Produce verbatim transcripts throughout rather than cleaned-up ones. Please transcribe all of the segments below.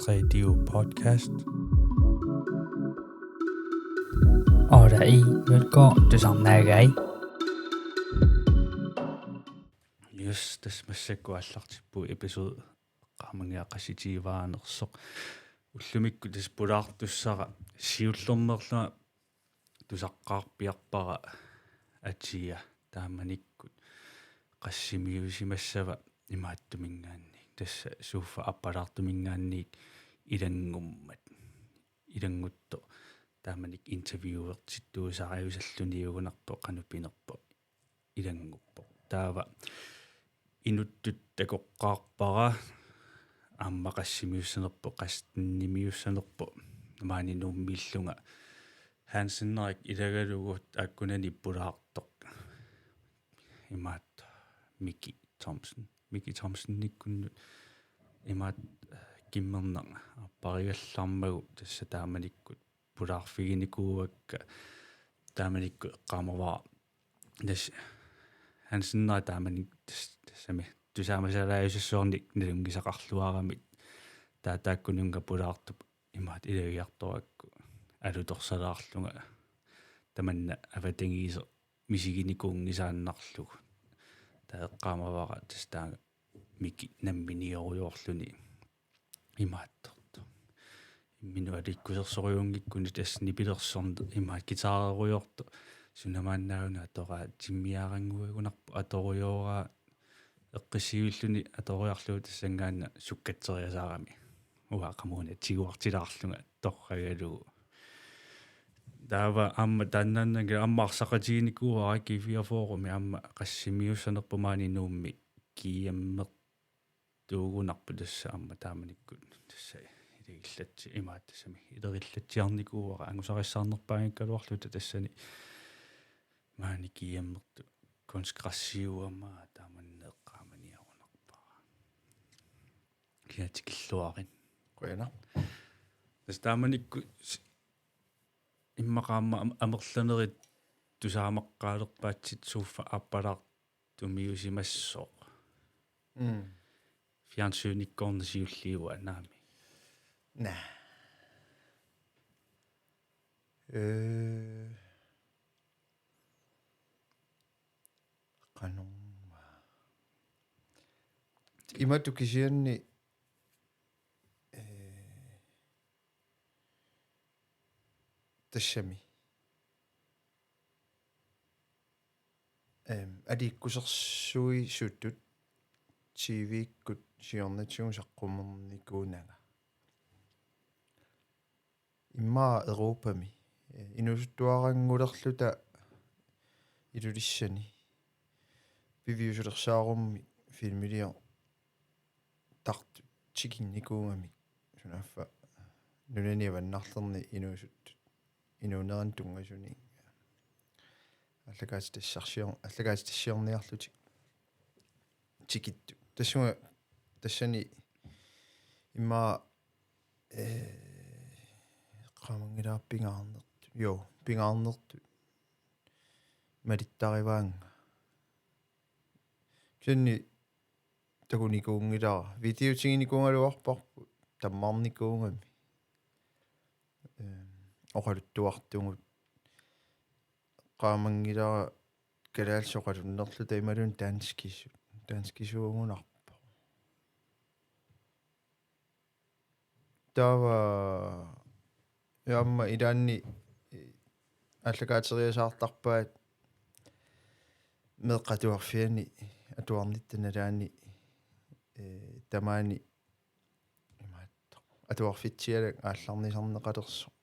Tre D U podcast. Ora i, velkommen til Samnagai. Yes, tassa massakkut aallartippugut episode qaamanngiaq qassitiivaanersoq. Ullumikkut tassa pulaartussara siullermeerlunga tusaqqaarpiarpara atia taamanikkut qassimiusimassava imaattuminngaanniit, tassa sofa appalaartuminngaanniit ilanngummat. Ilannguttoq taamanikkut interviewertittuusariusalluniugunarpoq qanoq pinerpoq ilannguppoq. Taava inuttut takoqqaarpara aamma qassimiussanerpoq, qassinimiussanerpoq maani Nuummiillunga. Hansen Henrik ilagalugu taakkunani pulaartoq. Imaattoq Miki Thomsen. Miki Thomsenikkunnut imaattoq kimmernaq aapparigallarmagu tassa taamanikkut pulaarfiginikuuakka taamanikkut eqqaamavara. Tassa Hansen Henrik taamani tas-, tassami tusaamasalaajussasuarnik nalunngisaqarluaramik taava taakkununnga pulaartup imaattoq ilagiartorakku alutorsalaarlunga tamanna avatangiiseq misiginikuunngisaannarlugu. Taava eqqaamavara tassa taanna Miki namminiorujoorluni imaattortoq. Imminut aliikkusersorujuunngikkunik tassa nipilersorneq imaattoq guitarerujoortoq. Suna maannaana atoraa, timmiaarannguagunarpoq atorujooraa, eqqissivilluni atoriarlugu tassanngaannaq sukkatseriasaarami. Uanga qamuuna tiguartilaarlunga torragalugu. Taava aamma taannaannanngilaq aamma arsaqatiginikuuara G fireogfyrremi aamma qassimiussanerpoq maani Nuummi GM-ertuugunarpoq tassa aamma taamanikkut tassa ilagillatsi-, imaattoq tassami ilerillatsiarnikuuara angusarissaarnerpaanngikkaluarluta tassani maani GM-ertut kunstgræssiugama taamanna eqqaamaniarunarpara. Kisianni tikilluarit. Qujanaq. Tassa taamanikkut s-, immaqa aamma am-, amerlanerit tusaamaqqaalerpaatsit sofa appalaartumiusimassasoq. Mm. Fjernsynikkoorneq siulliuvoq naamik. Naa. Øh. Qanormaa. Imatut kisianni, øh, tassami. Øhm, aliikkusersuisutut T V-kkut siornatigut saqqumernikuunanga. Immaqa Europami, eh, inuusuttuaranngulerluta Ilulissani piviusulersaarummi filmiliortartut tikinnikuugamik, sunaaffa nunani avannarlerni inuusuttut inuunerani tunngasunik aallakaatitassior-, aallakaatitassiorniarlutik tikittut. Tassunga tassani immaqa, eh, qaamanngilara pingaarnertut. Jo, pingaarnertut malittarivaannga. Kisianni takunikuunngilara. Videotiginikuugaluarparput tammarnikuugami. Ehm, oqaluttuartugut. Qaamanngilara kalaallisut oqalunnerluta imaluunniit danskisut. Danskisuugunarpoq. Taava aamma ilaanni, eh, aallakaateriasaartarpaat meeqqat atuarfianni atuarnitta nalaani, eh, tamaani imaattoq atuarfitsialak aallarnisarneqalersoq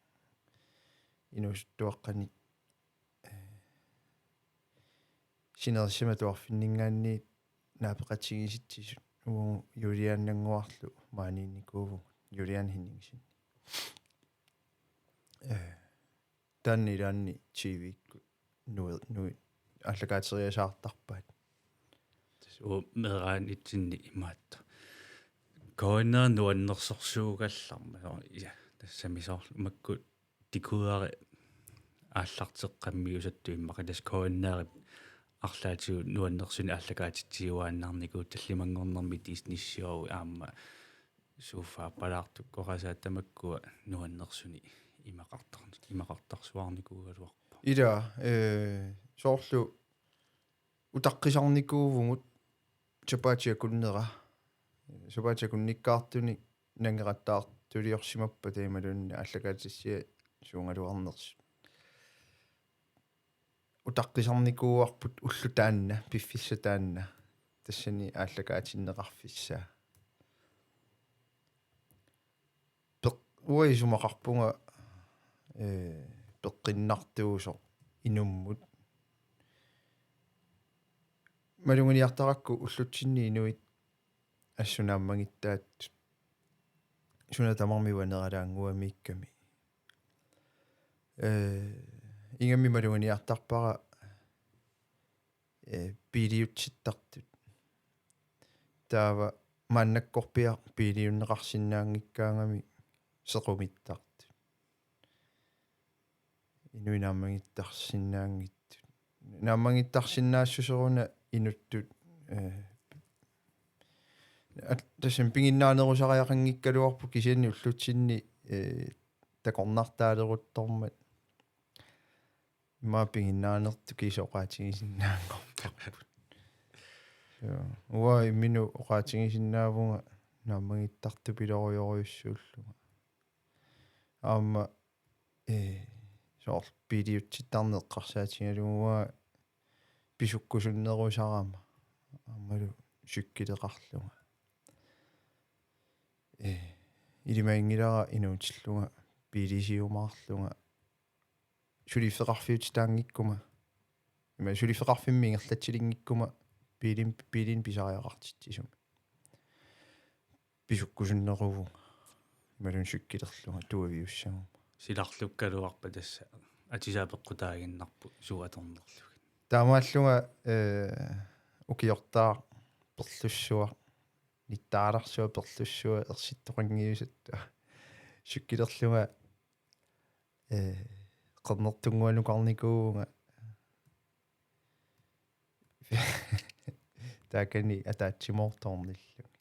inuusuttuaqqanik, eh, sinerissami atuarfinninngaanniit naapeqatigiissitsisut, uagut Julianannguarlu maaniinnikuuvugut, Julian Henningsen. Eh, taanna ilaanni T V-kkut nui-, nui-, aallakaateriasaartarpaat. Tassa uagut meeraanitsinni imaattoq. K N R nuannersorsuugallarmat. Ja, tassami soorlu makku dekoderi aallarteqqammiusattut immaqa tassa K N R-ip arlaatigut nuannersunik aallakaatitsiuaannarnikuuvoq, tallimanngornermi Disney Sjov aamma suuffaapalaartukkoqasaat tamakkua nuannersuni imaqartar-, imaqartarsuarnikuugaluarpoq. Ila, eh, soorlu utaqqisarnikuuvugut sapaatip akunnera. Sapaatip akunnikkaartunik nangeqattaartuliorsimappata imaluunniit aallakaatissiat suugaluarnersut. Utaqqisarnikuuarput ulloq taanna, piffissaq taanna. Tassani aallakaatinneqarfissaa. Peq-, uanga isumaqarpunga, eh, peqqinnartuusoq inummut. Maluginiartarakku ullutsinni inuit assut naammagittaattut. Suna tamarmi uaneralaannguamiikkami. Eh, ingammik maluginiartarpara, eh, biiliutsittartut. Taava maannakkorpiaq biiliunneqarsinnaanngikkaangami sequmittartut. Inuit naammagittarsinnaanngitsut. Naammagittarsinnaassuseruna inuttut, eh, at-, tassami piginnaanerusariaqanngikkaluarpoq kisianni ullutsinni, eh, takornartaaleruttormat. Immaqa piginnaanertut kiisa oqaatigisinnaanngorparput. Joo. Uanga imminut oqaatigisinnaavunga naammagittartupilorujorujussuullunga. Aamma, eh, soorlu biiliutsittarneq eqqarsaatigalugu uanga pisukkusunnerusarama. Aammalu cykileqarlunga. Eh, ilimaginngilara inuutillunga biilisiumaarlunga suliffeqarfiutitaanngikkuma. Ima suliffeqarfimmi ingerlatsinngikkuma biilim-, biilinik pisariaqartitsisumik. Pisukkusunneruvunga. Imaluunniit cykilerlunga tuaviussaguma. Silarlukkaluarpat tassa atisat apeqqutaaginnarput suut atornerlugit. Taamaallunga, eh, ukiortaaq perlussuaq, nittaalarsuaq perlussuaq ersittoqanngiusattuaq. Cykilerlunga, eh, qernertunnguanukarnikuuvunga. Taakani ataatsimoortoornillugit.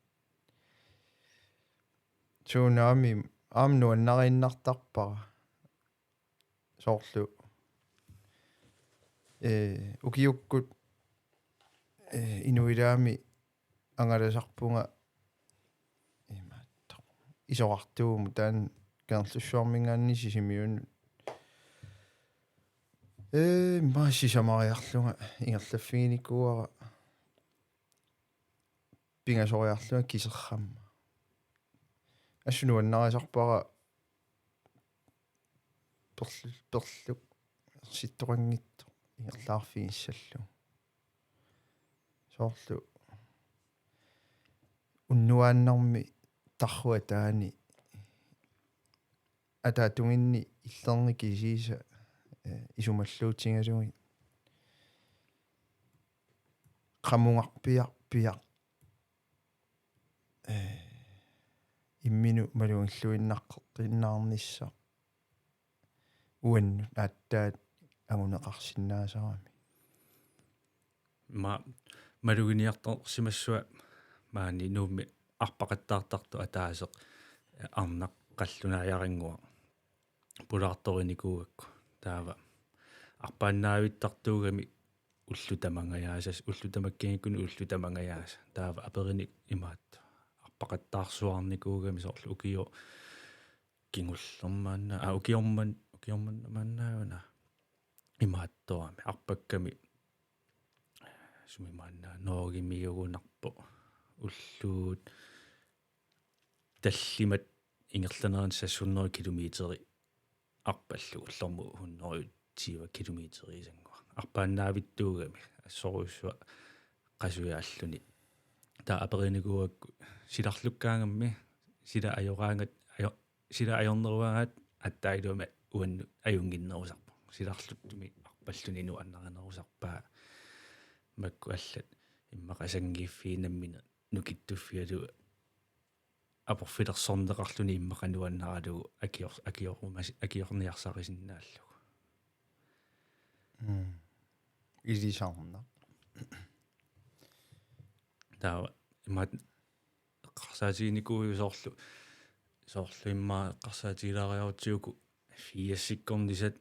Sunaami aamma nuannariinnartarpara. Soorlu, eh, ukiukkut, eh, inuilaami angalasarpunga imaattoq. Isorartuummat taanna Kangerlussuarminngaanniit Sisimiunut. Eh, immaqa sisamariarlunga ingerlaffiginikuuara pingasoriarlunga kiserramma. Assut nuannarisarpara perlu-, perluk ersittoqanngitsoq ingerlaarfigissallugu. Soorlu unnuaannarmi tarru ataani ataatunginni illerni kisiisa, eh, isumalluutigalugit qamungarpiarpiaq, eh, imminut malugilluinnaqqinnaarnissaq uannut aatsaat anguneqarsinnaasarami. Ma-, maluginiartorsimassua maani Nuummi arpaqattaartartoq ataaseq arnaq qallunaajarannguaq pulaartorinikuugakku. Taava arpaannaavittartuugami ullut tamangajaasat, ullut tamakkiinngikkuni ullut tamangajaasa. Taava aperineq imaattoq. Arpaqattaarsuarnikuugami soorlu ukioq kingullermaanna, aa, ukiorman-, ukiormanna maannaavana. Imaattorami, arpakkami sumi maanna Norgemiugunarpoq. Ullut tallimat ingerlaneranni seks hundrede kilometeri arpallugu, ullormut hundrede tyve kilometeriisanngua. Arpaannaavittuugami assorujussuaq qasujaalluni. Taava aperinikuugakku silarlukkaangammi, sila ajoraangat, ajo-, sila ajornerugaangat aatsaat ilumut uannut ajunnginnerusarpoq. Silarluttumi arpalluni nuannarinerusarpaa. Makku allat immaqa sanngiiffiit nammineq nukittuffigalugu aporfilersorneqarluni immaqa nuannaralugu akior-, akiorumas-, akiorniarsarisinnaallugu. Mm. Ilisarnaq. Taava imaat eqqarsaatiginikuuvoq soorlu, soorlu immaqa eqqarsaatigilaariarutsigu firsikkornisat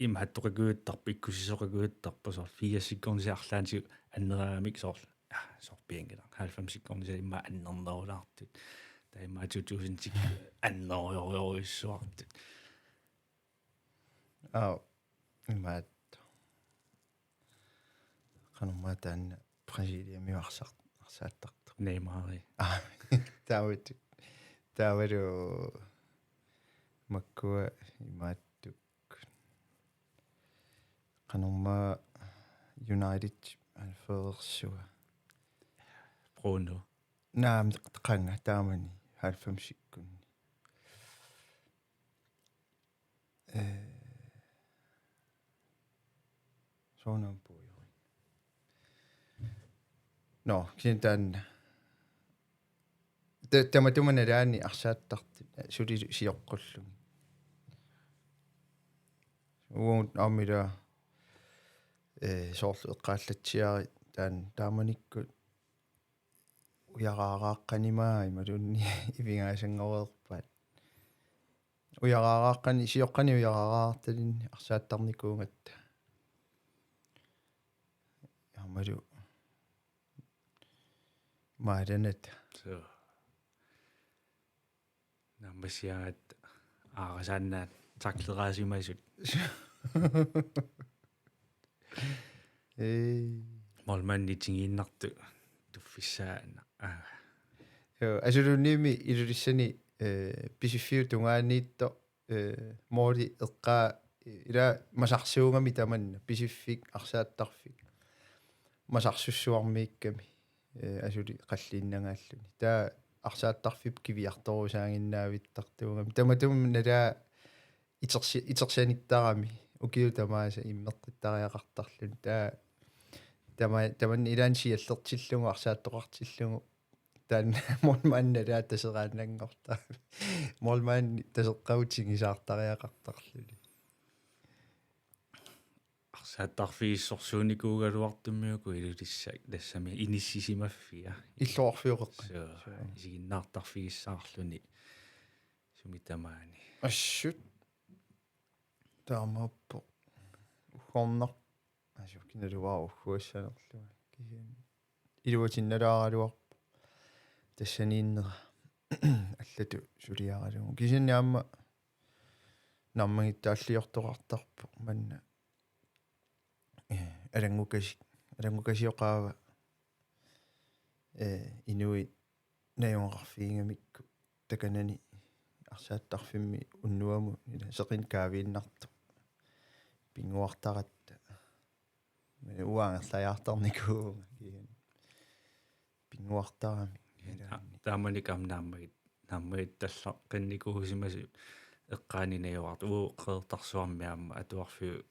imaattoqakuuttarpoq, ikkussisoqakuuttarpoq, soorlu firsikkornisat arlaatigut anneraangamik soorlu, ah, soorpianngilaq, halvfemsikkornisat immaqa annernerulaartut. Taava immaqa to tusind annernerujorujorujussuartut. Aa, imaattoq. Qanormaa taanna Brasiliami arsar-, arsaattartoq. Neymari. Aa, taamatut. Taavalu makkua imaattoq. Qanormaa United halvfemsersua. Bruno. Naamik qanga taamani halvfemsikkunni. Eh, soorunami puiori. Nå, kisianni taanna. Ta-, tamatuma nalaani arsaattartut, eh, suli sioqqullugit. Uagut aamma ila, eh, soorlu eqqaallatsiarit taan-, taamanikkut ujaraaraaqqanimaapput imaluunniit ivigaasanngorerpaat. Ujaraaraaqqani, sioqqani ujaraaraartalinni arsaattarnikuugatta. Aammalu maalanata. Suu. Naammassigaangatta aarasaannaat takleraasimasut. Ee. Målmandi tingiinnartoq tuffissaana. Aa. Joo, asuluunniimmi Ilulissani, eh, Pisiffiup tungaaniittoq, eh, måli eqqaa, ila masarsuugami tamanna, Pisiffik arsaattarfik masarsussuarmiikkami, eh, asuli qalliinnangaalluni. Taava arsaattarfiup kiviartorusaaginnaavittartuugami. Tamatuma nalaa itersi-, itersanittarami ukiut tamaasa immeqqittariaqartarluni. Taava tama-, tamanna ilaanni siallertillugu arsaattoqartillugu taanna målmandi nalaa taseraannanngortarami. Målmandi taseqqavutsigisaartariaqartarluni. Arsaattarfigissorsuunikuugaluartummi uku Ilulissat tassami inissisimaffia. Illoqarfioqeqqat. Suu, suu, isiginnaartarfigissaarluni sumi tamaani. Assut. Taamaappoq. Uggornar-, assut kinaluunniit ugguassanerlunga. Kisianni iluatinnalaaraluarpoq. Tassaniinnera allatut suliaralugu. Kisianni aamma naammagittaalliortoqartarpoq manna. Eh, alanngukasik, alanngukasioqaava, eh, inuit najugaqarfigigamikku takanani arsaattarfimmi unnuamut ila seqineq kaaviinnartoq pinnguartaratta. Uanga angerlariartarnikuuvunga kisianni pinnguartaramik. Ta-, taamanikkut aamma naammagit-, naammagittalaqqinnikuusimasut eqqaani najugaqartut. Uagut Qeqertarsuarmi aamma atuarfiup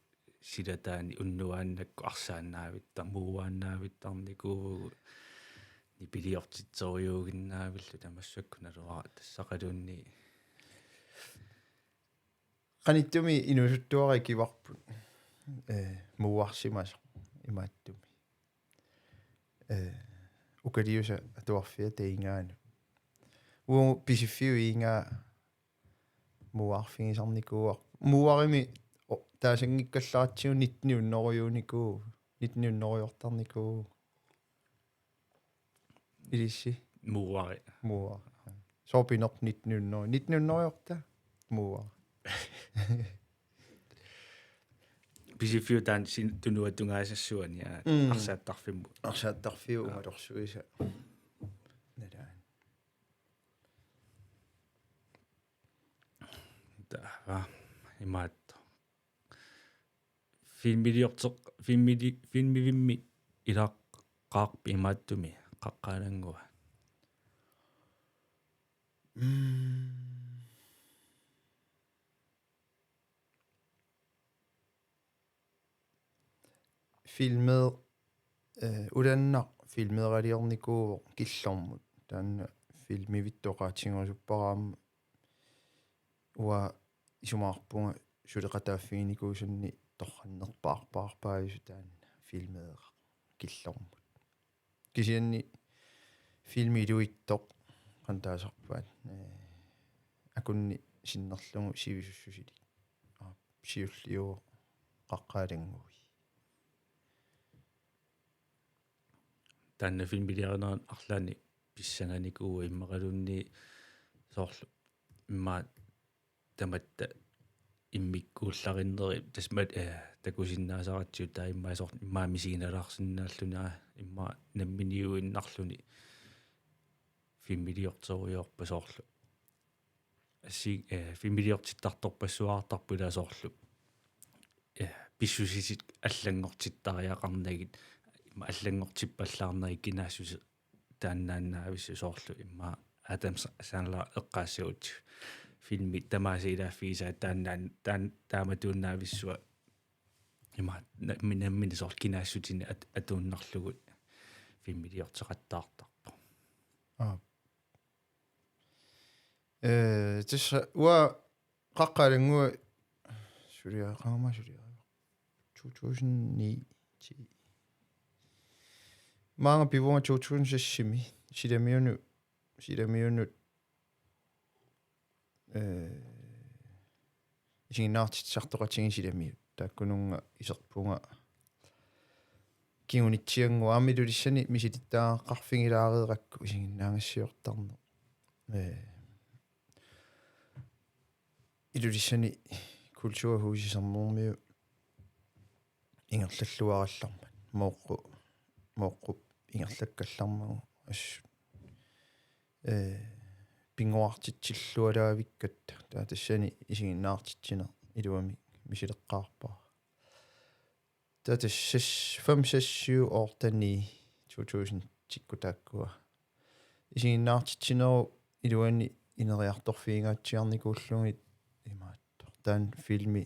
silataani unnuaannakkut arsaannaavittar-, muuaannaavittarnikuuvugut, nipiliortitserujuuginnaavilluta, massakkut naluara tassaqaluunniit. Qanittumi inuusuttuara ikivarput, eh, muuarsimasoq imaattumi. Eh, Ukaliusa atuarfia taingaanut. Uagut Pisiffiup iingaa muuarfigisarnikuuar-, muuarimi o-, taasanngikkallaratigut nitten hundredeunikuuvoq, nitten hundredeortarnikuuvoq. Ilissi? Muuari. Muuari. Sooq pineq nitten hundrede? Nitten hundredeorta? Muuari. Pisiffiup taanna sin-, tunuatungaassasuani, aa, mm, arsaattarfimmut. Arsaattarfiup, aa, ungalersuisa. Nalaani. Taava imaattoq. Filmiliorteq-, filmili-, filmivimmi ilaaqqaarpit imaattumi qaqqaanannguaq? Mm. Filmi-, eh, Ulannaq filmeeraliornikuuvoq killormut. Taanna filmivittoq oqaatigisuppara aamma uanga isumaqarpunga suleqataaffiginikuusanni torrannerpaarpaarpaajusoq taanna filmeeraq killormut. Kisianni Filmi iluitsoq qanoq taasarpaat. Ee, akunneq sinnerlugu sivisussusilik. Aap, siulliuvoq Qaqqaalanngui. Taanna filmiliarineranut arlaannik pissanganikuuvoq immaqaluunniit soorlu immaqa tamatta immikkuullarinneri tassa mat-, eh, takusinnaasaratsigu taava immaqa soorlu immaqa misiginalaarsinnaalluni immaqa namminiuinnarluni filmiliortorujoorpoq soorlu. Assi-, eh, filmiliortittartorpassuaqartarpoq ilaa soorlu. Eh, pissusisit allanngortittariaqarnagit, immaqa allanngortippallaarnagit kinaassuseq taannaannaavissoq soorlu immaqa Adam Sa-, Sandler eqqaassagutsigu filmi tamaasa ilaaffigisaa taannaan-, taan-, taamatuinnaavissuaq immaqa na-, nammineq soorlu kinaassutinik at-, atuinnarlugu filmiliorteqattaartarpoq. Aap. Ee, tassa uanga Qaqqaalanngua suliariaqarama suliariva. To tusind ni, ti. Maanga pivunga to tusind seks-imi. Silamiunut, silamiunut, ee, isiginnaartitsisartoqatigiit silamiut. Taakkununnga iserpunga kingunitsiannguaq aamma Ilulissani misilittagaqarfigilaareerakku isiginnaagassiortarneq. Ee, Ilulissani kulturhusi Sermermiut ingerlalluarallarmat. Mooqqu-, Mooqqup ingerlakkallarmagu assut. Ee, pinnguartitsillualaavikkatta. Taava tassani isiginnaartitsineq iluamik misileqqaarpara. Taava tassa fem, seks, syv, otte, ni, to tusind tikkut taakkua. Isiginnaartitsinerup iluani ineriartorfigingaatsiarnikuullugit imaattoq. Taanna filmi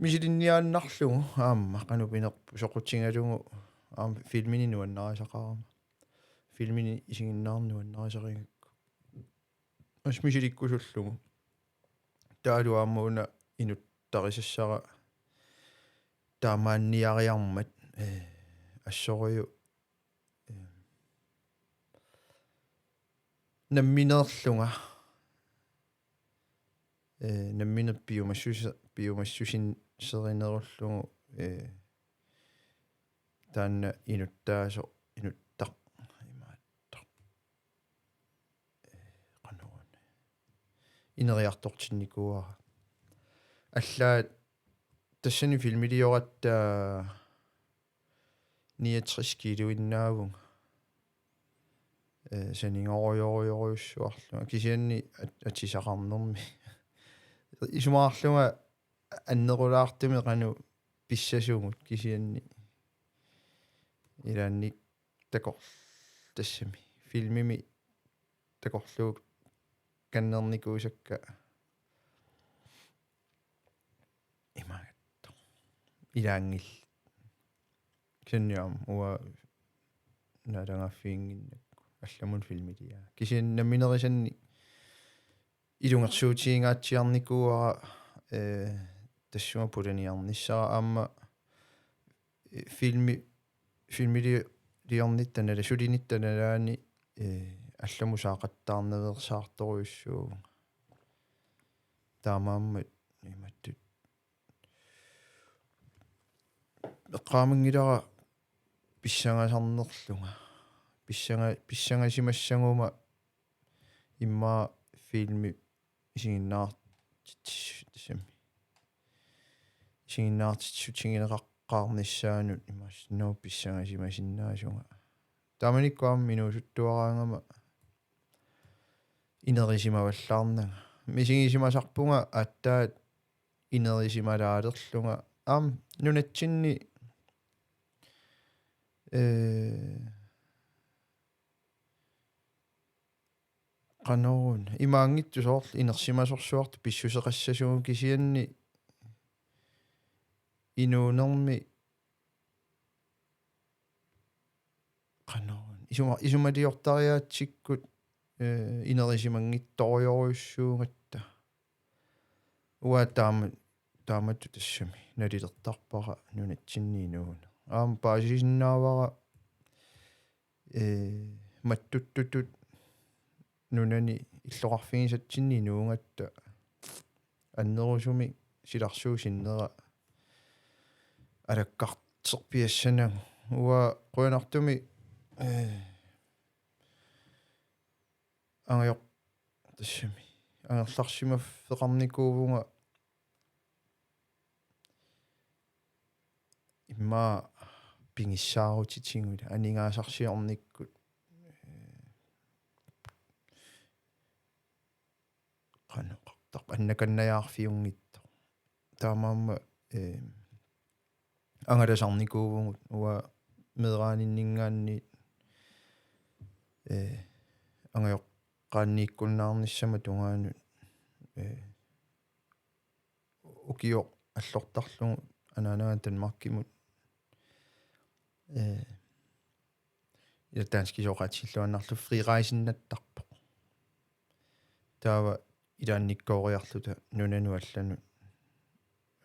misilinniaannarlugu aamma qanoq pinerpoq soqutigalugu aamma filmini nuannarisaqarama. Filmini isiginnaarneq nuannarisarigakku. Assut misilikkusullugu. Taavalu aamma una inuttarisassara taamaanniariarmat, ee, assorujuk, ee, nammineerlunga, ee, nammineq piumassusi-, piumassusinnerinerullugu, ee, taanna inuttaasoq, inuttaq, imaattoq. Ee, qanoruna. Ineriartortinnikuuara. Allaat tassani filmilioratta niogtres kiiluinnaavunga. Ee, sanigorujorujorujussuarlunga. Kisianni at-, atisaqarnermi. Isumaqarlunga annerulaartumik qanoq pissasugut kisianni ilaanni takor-, tassami filmimi takorluukannernikuusakka imaattoq. Ilaanngillat. Kisianni aamma uanga naalagaaffiginnginnakku allamut filmiliaa. Kisianni namminerisannik ilungersuutigingaatsiarnikuuara, ee, tassunga pulaniarnissara aamma, ee, filmi-, filmili-, liornitta nala-, sulinitta nalaani, ee, allamut saaqattaarnaveersaartorujussuuvunga. Taamaammat imattut. Eqqaamanngilara pissangasarnerlunga. Pissanga-, pissangasimassaguma immaqa filmi isiginnaartitsis-, tassami. Isiginnaartitsissutigineqaqqaarnissaanut imaassinnaavoq pissangasimasinnaasunga. Taamanikkut aamma inuusuttuaraangama inerisimavallaarnanga. Misigisimasarpunga aatsaat inerisimalaarlunga. Aamma nunatsinni, ee, qanoruna. Imaanngitsoq soorlu inersimasorsuartut pissuseqassasugut kisianni inuunermi qanoruna. Isuma-, isumaliortariaatsikkut, ee, inerisimanngitsorujorujussuugatta. Uanga taama-, taamatut tassami nalilertarpara nunatsinni inuuneq. Aamma paasisinnaavara, ee, mattuttutut nunani illoqarfigisatsinni inuugatta annerusumik silarsuup sinnera alakkarterpiassanagu. Uanga qujanartumik, eh, angajoq-, tassami, angerlarsimaffeqarnikuuvunga immaqa pigissaarutitigut aningaasarsiornikkut, eh, qanoq oqartarpa, annakannajaarfiunngitsoq. Taamaammat, eh, angalasarnikuuvugut uanga meeraaninninngaanniit, eh, angajoqqaanniikkunnaarnissamut tungaanut, eh, ukioq allortarlugu anaanaga Danmarkimut, eh, ila danskisut oqaatigilluinnarlugu frirejsinnattarpoq. Taava ilaannikkooriarluta nunanut allanut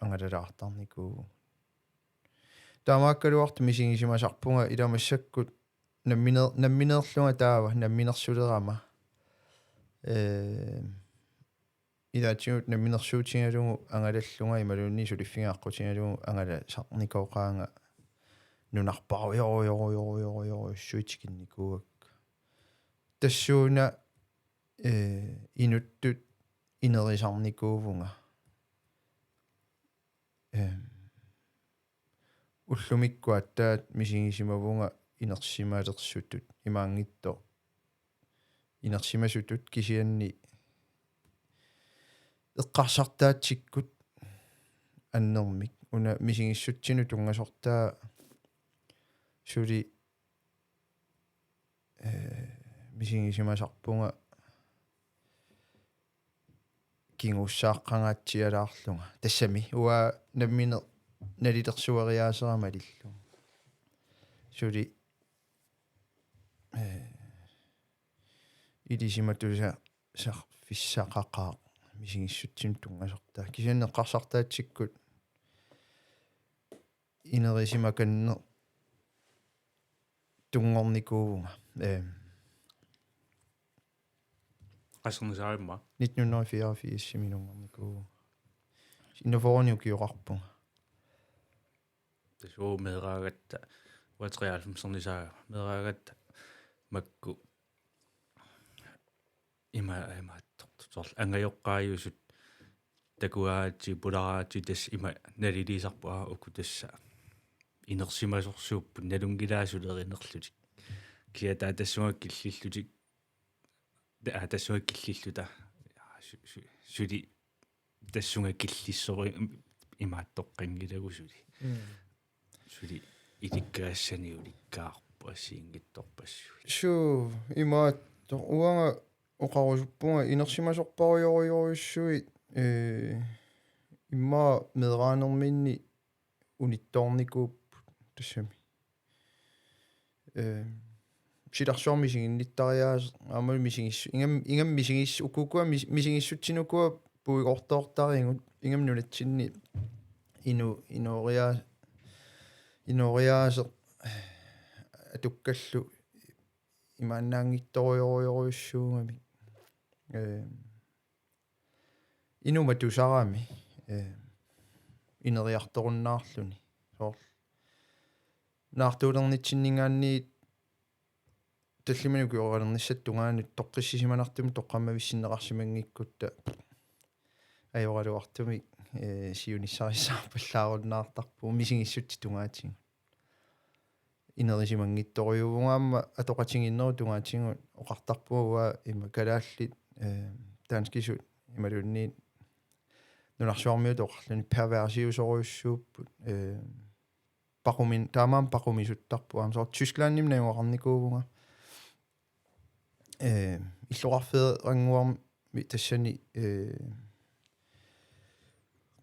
angalalaartarnikuuvugut. Taamaakkaluartoq misigisimasarpunga ila massakkut namminer-, nammineerlunga taava namminersulerama. Eh, ilaatigut namminersuutigalugu angalallunga imaluunniit suliffiga aqqutigalugu angalasarnikooqaanga nunarparujorujorujorujorujussuit tikinnikuuakka. Tassuuna, eh, inuttut inerisarnikuuvunga. Ehm, ullumikkut aatsaat misigisimavunga inersimalersutut imaanngitsoq inersimasutut kisianni eqqarsartaatsikkut annermik. Una misigissutsinut tunngasortaa suli, eh, misigisimasarpunga kinguussaaqqangaatsialaarlunga. Tassami uanga nammineq nalilersueriaaserama malillunga. Suli, eh, ilisimatusarfissaqaqaaq misigissutsinut tunngasortaa. Kisianni eqqarsartaatsikkut inerisimakanneq tunngornikuuvunga. Ehm, Qassernisaarimma? Nitten hundrede og fireogfirsimi nunngornikuuvunga. Enogfyrrenik ukioqarpunga. Tassa uagut meeraagatta, uanga treoghalvfemsernisaagama, meeraagatta makku ima-, imaattortut soorlu angajoqqaajusut takugaatsi, pulaaraatsi, tassa ima naliliisarput, aa, uku tassa inersimasorsuupput, nalunngilaat sulerinerlutik. Kisianni taava tassunga killillutik, ta-, aa, tassunga killilluta. Aa, su-, su-, suli tassunga killissori imaattoqqanngilagut suli. Mm. Suli ilikkagassani ulikkaarput assigiinngitsorpassuit. Suu, imaattoq uanga oqarusuppunga inersimasorparujorujorujussuit, eh, immaqa meeraanerminni unittoornikuupput tassami. Eh, silarsuarmi isiginnittariaaseq, aamma misigis-, ingammik, ingammik misigis-, ukukua mis-, misigissutsinik ukua puigortoortarigut, ingammik nunatsinni inu-, inooriaa-, inooriaaseq atukkallu imaannaanngitsorujorujorujussuugamik. Eh, inumatusarami, eh, ineriartorunnaarluni. Soorlu naartuulernitsinninngaanniit tallimanik ukioqalernissap tungaanut toqqissisimanartumik toqqammavissinneqarsimanngikkutta ajoraluartumik, eh, siunissarissaarpallaarunnaartarpugut misigissutsit tungaatigut. Inerisimanngitsorujuuvunga aamma atoqatigiinnerup tungaatigut oqartarpunga uanga ima kalaallit, eh, danskisut imaluunniit nunarsuarmiutut oqarluni perversiusorujussuupput, eh, paqumin-, taamaammat paqumisuttarput aamma soorlu Tysklandimi najugaqarnikuuvunga. Eh, illoqarfeerannguarmi tassani, eh,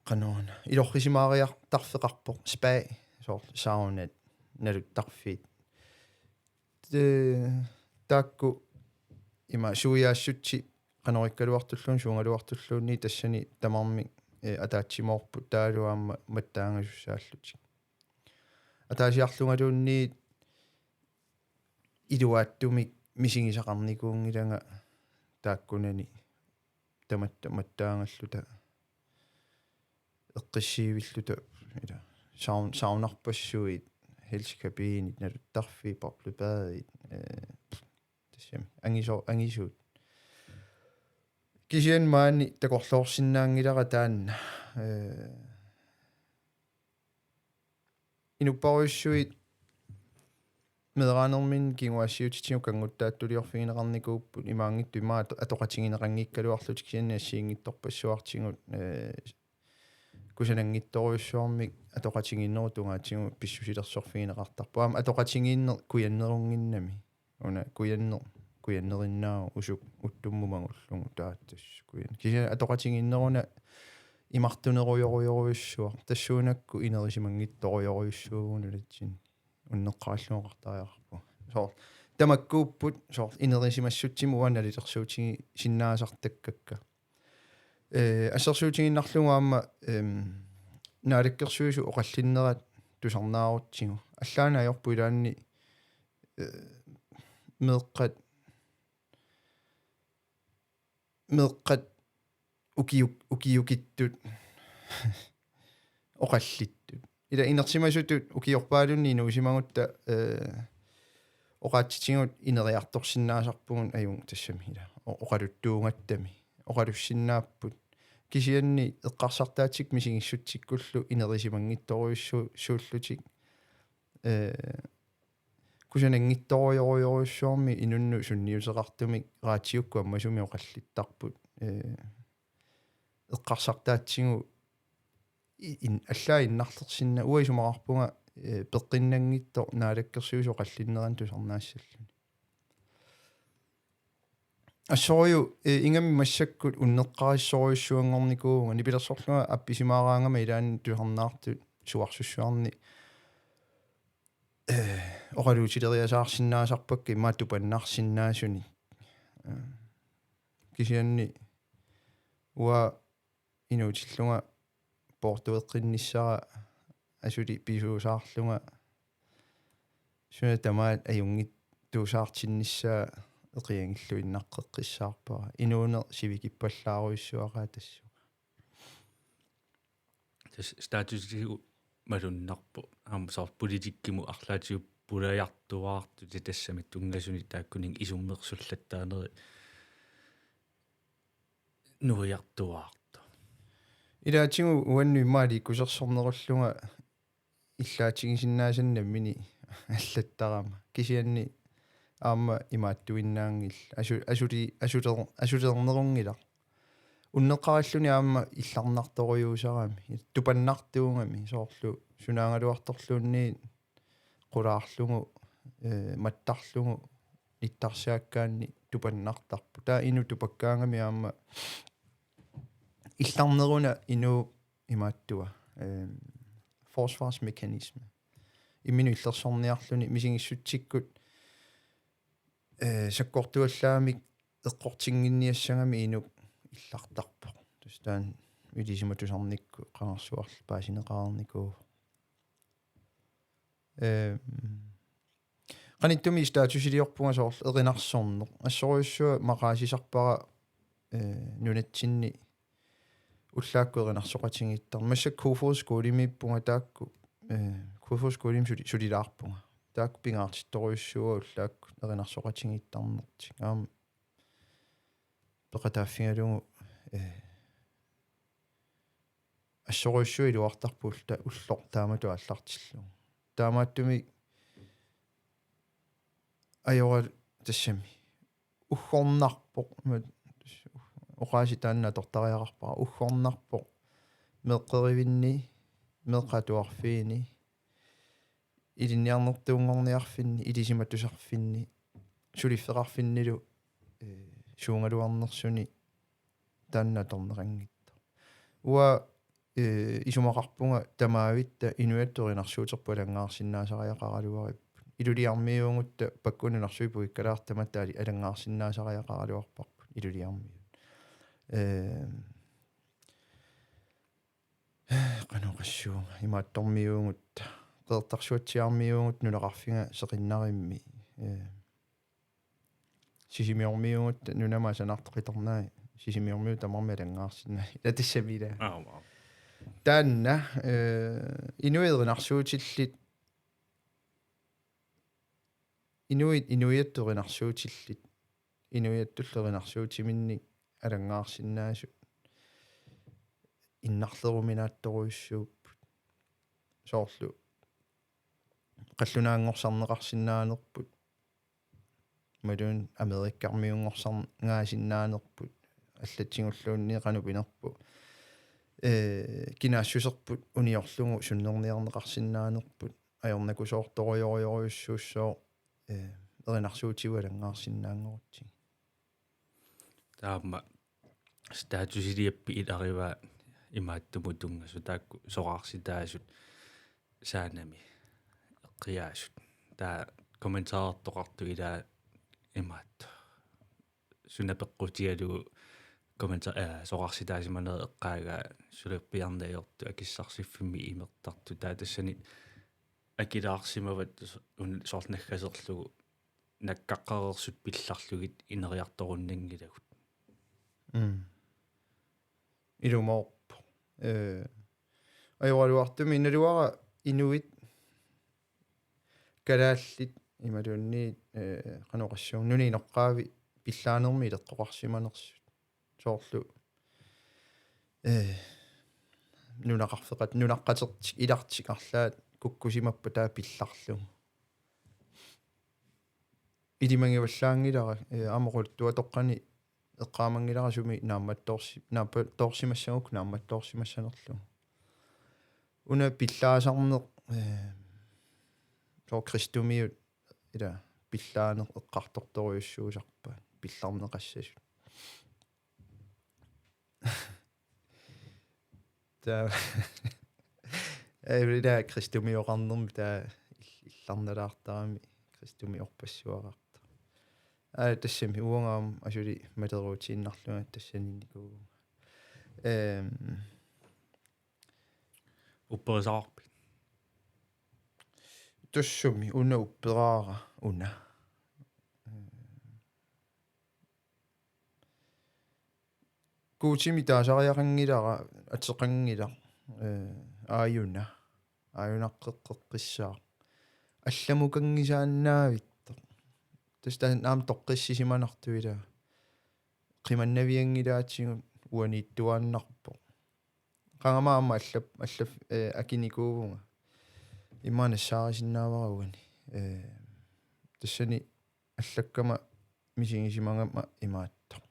qanoruna, ilorrisimaariartarfeqarpoq spa, soorlu saunat, naluttarfiit. Te-, taakku ima suiaassutsit qanorikkaluartulluunniit, suugaluartulluunniit tassani tamarmik, eh, ataatsimoorput taavalu aamma mattaangasussaallutik. Ataasiarlungaluunniit iluaatsumik misigisaqarnikuunngilanga taakkunani tamatta mattaangalluta eqqissiivilluta ila saun-, saunarpassuit, helsekabinit, naluttarfiit, boblebadit, eh, tassami angiso-, angisuut. Kisianni maani takorloorsinnaanngilara taanna, eh, inupparujussuit meeraanerminni kinguaassiuutitigut kanngutsaattuliorfigineqarnikuupput imaanngitsoq ima ato-, atoqatigineqanngikkaluarlutik kisianni assigiinngitsorpassuartigut, eh, kusananngitsorujussuarmik atoqatigiinnerup tungaatigut pissusilersorfigineqartarpoq. Aamma atoqatigiinneq kujannerunnginnami. Una kujanneq, kujannerinnaavoq usuk uttummut mangullugu taava tassa kujan-. Kisianni atoqatigiinneruna imartunerujorujorujussuaq. Tassuunakkut inerisimanngitsorujorujussuuvugut nunatsinni. Unneqqarillunga oqartariaqarpunga. Soorlu tamakkuupput soorlu inerisimassutsimut uanga nalilersuutigisinnaasartakkakka. Eh, assersuutigiinnarlugu aamma, ehm, Naalakkersuisut oqallinnerat tusarnaarutsigu. Allaanngilaq ajorput ilaanni, eh, meeqqat, meeqqat ukiuk-, ukiukittut oqallittut. Ila inersimasutut ukiorpaalunni inuusimagutta, eh, oqaatsitigut ineriartorsinnaasarpugut ajunngilaq tassami ila. O-, oqaluttuugattami. Oqalussinnaapput. Kisianni eqqarsartaatsikkut misigissutsikkullu inerisimanngitsorujussu-, suullutik. Eh, kusananngitsorujorujorujussuarmik inunnut sunniuteqartumik raatiukkut ammasumik oqallittarput. Eh, eqqarsartaatsigut i-, in-, allaat innarlersinnaavoq uanga isumaqarpunga, eh, peqqinnanngitsoq Naalakkersuisut oqallinnerani tusarnaassalluni. Assorujuk, eh, ingammik massakkut unneqqarissorujussuanngornikuuvunga nipilersorlunga appisimaaraangama ilaanni tusarnaartut suarsussuarni, eh, oqaluutileriasaarsinnaasarpakka immaqa tupannarsinnaasunik. Eh, kisianni uanga inuutillunga poortueqqinnissara asuli pisuusaarlunga suna tamaat ajunngitsuusaartinnissaa eqiagilluinnaqqeqqissaarpara. Inuuneq sivikippallaarujussuaqaaq tassunga. Tassa statusitigut malunnarpoq. Aamma soorlu politikkimut arlaatigut pulajartuaartut tassami tunngasunik taakkuninnga isummersullattaarnerit nuiartuaartoq. Ilaatigut uannut immaqa aliikkusersornerullunga illaatigisinnaasannut nammineq allattarama. Kisianni aamma imaattuinnaanngillat. Asu-, asuli-, asuler-, asulernerunngilaq. Unneqqarilluni aamma illarnartorujussuusarami. Tupannartuugami soorlu sunaagaluartorluunniit qulaarlugu, eh, mattarlugu nittarsaakkaanni tupannartarpoq. Taava inuk tupakkaangami aamma illarneruna inuup imaattua, eh, forsvarsmekanisme. Imminut illersorniarluni misigissutsikkut, eh, sakkortuallaamik eqqortinnginniassagami inuk illartarpoq. Tassa taanna ilisimatusarnikkut qangarsuarli paasineqareernikuuvoq. Ehm, qanittumi statusiliorpunga soorlu erinarsorneq. Assorujussuaq maqaasisarpara, eh, nunatsinni ullaakkut erinarsoqatigiittarneq. Massakkut Kofoeds Skolemiippunga taakku, eh, Kofoeds Skolemi suli-, sulilaarpunga. Taakku pingaartittorujussuuaat ullaakkut erinarsoqatigiittarnertik. Aamma peqataaffigalugu, eh, assorujussuaq iluartarpoq ulloq taamatut aallartillugu. Taamaattumik ajoralugit tassami. Uggornarpoq, ma-, oqaasii taanna atortariaqarpara, uggornarpoq meeqqerivinni, meeqqat atuarfiini, ilinniarnertuunngorniarfinni, ilisimatusarfinni, suliffeqarfinnilu, eh, suugaluarnersuni taanna atorneqanngitsoq. Uanga, eh, isumaqarpunga tamavitta inuiattut erinarsuuterput alanngaarsinnaasariaqaraluaripput. Ilulissarmiuugutta Pakkup Nunarsuit puikkalaartut tamatta ali-, alanngaarsinnaasariaqaraluarparput Ilulissarmiut. Eh, Qanoq oqassuunga, imaattormiuugut, Qeqertarsuatsiaarmiuugut nunaqarfiga seqinnarimmi, eh, Sisimiormiuugatta nunamut asanaartoq qitornai, Sisimiormiut tamarmik alanngaarsinnaa. Ila tassami ila. Aap, aap. Taanna, eh, inuit erinarsuutillit, inuit, inuiattut erinarsuutillit, inuiattullu erinarsuutiminnik alanngaarsinnaasut innarleruminaattorujussuupput. Soorlu qallunaanngorsarneqarsinnaanerput. Imaluunniit Amerikkarmiunngorsarngaasinnaanerput, allatsigulluunniit qanoq pinerpoq. Eh, kinaassuserput uniorlugu sunnerniarneqarsinnaanerput, ajornakusoortorujorujorujussuussooq, eh, erinarsuutigut alanngaarsinnaanngorutsigit. Taama statusiliappit ilarivaat imaattumut tunngasut taakku soraarsitaasut saanami eqqiaasut. Taava kommentarertoqartut ilaa imaattoq. Suna peqqutigalugu kommenta-, eh, soraarsitaasimanerit eqqaagaa sulerpiarneq ajortut akissarsiffimmi imertartut. Taava tassani akilaarsimavat s-, un-, soorlu naggaserlugu nakkaqqareersut pillarlugit ineriartorunnanngilagut. Mm. Ilumoorpoq. Eh, ajoraluartumik naluara inuit kalaallit imaluunniit, eh, qanoq oqassuunga nunap inoqqaavi pillaanermik ileqqoqarsimanersut. Soorlu, eh, nunaqarfeqat-, nunaqqatertik ilartik arlaat kukkusimappat taava pillarlugu. Ilimagivallaanngilara, eh, aamma oqaluttuatoqqani eqqaamanngilara sumi naammattoorsi-, naammattoorsimassagukku naammattoorsimassanerlugu. Una pillaasarneq, eh, soorlu kristumiut ila pillaaneq eqqartortorujussuusarpaat, pillarneqassasut. Taava. Ei, ila kristumioqarnermi taava ill-, illarnalaartarami kristumiorpassuaqartoq. Aa, tassami uanga aamma asuli maleruutiinnarlunga tassaniinnikuuvunga. Ehm. Upperisaqarpit? Tassami una upperaara una. Guutimik taasariaqanngilara, ateqanngilaq, eh, aajuna, aajunaqqeqqissaaq. Allamukanngisaannaavittoq. Tassa taanna aamma toqqissisimanartoq ila. Qimannavianngilaatigut uaniittuaannarpoq. Qangami aamma allap-, allap-, eh, akinikuuvunga. Immaqa nassaarisinnaavara uani. Eh, tassani allakkama misigisimagama imaattoq.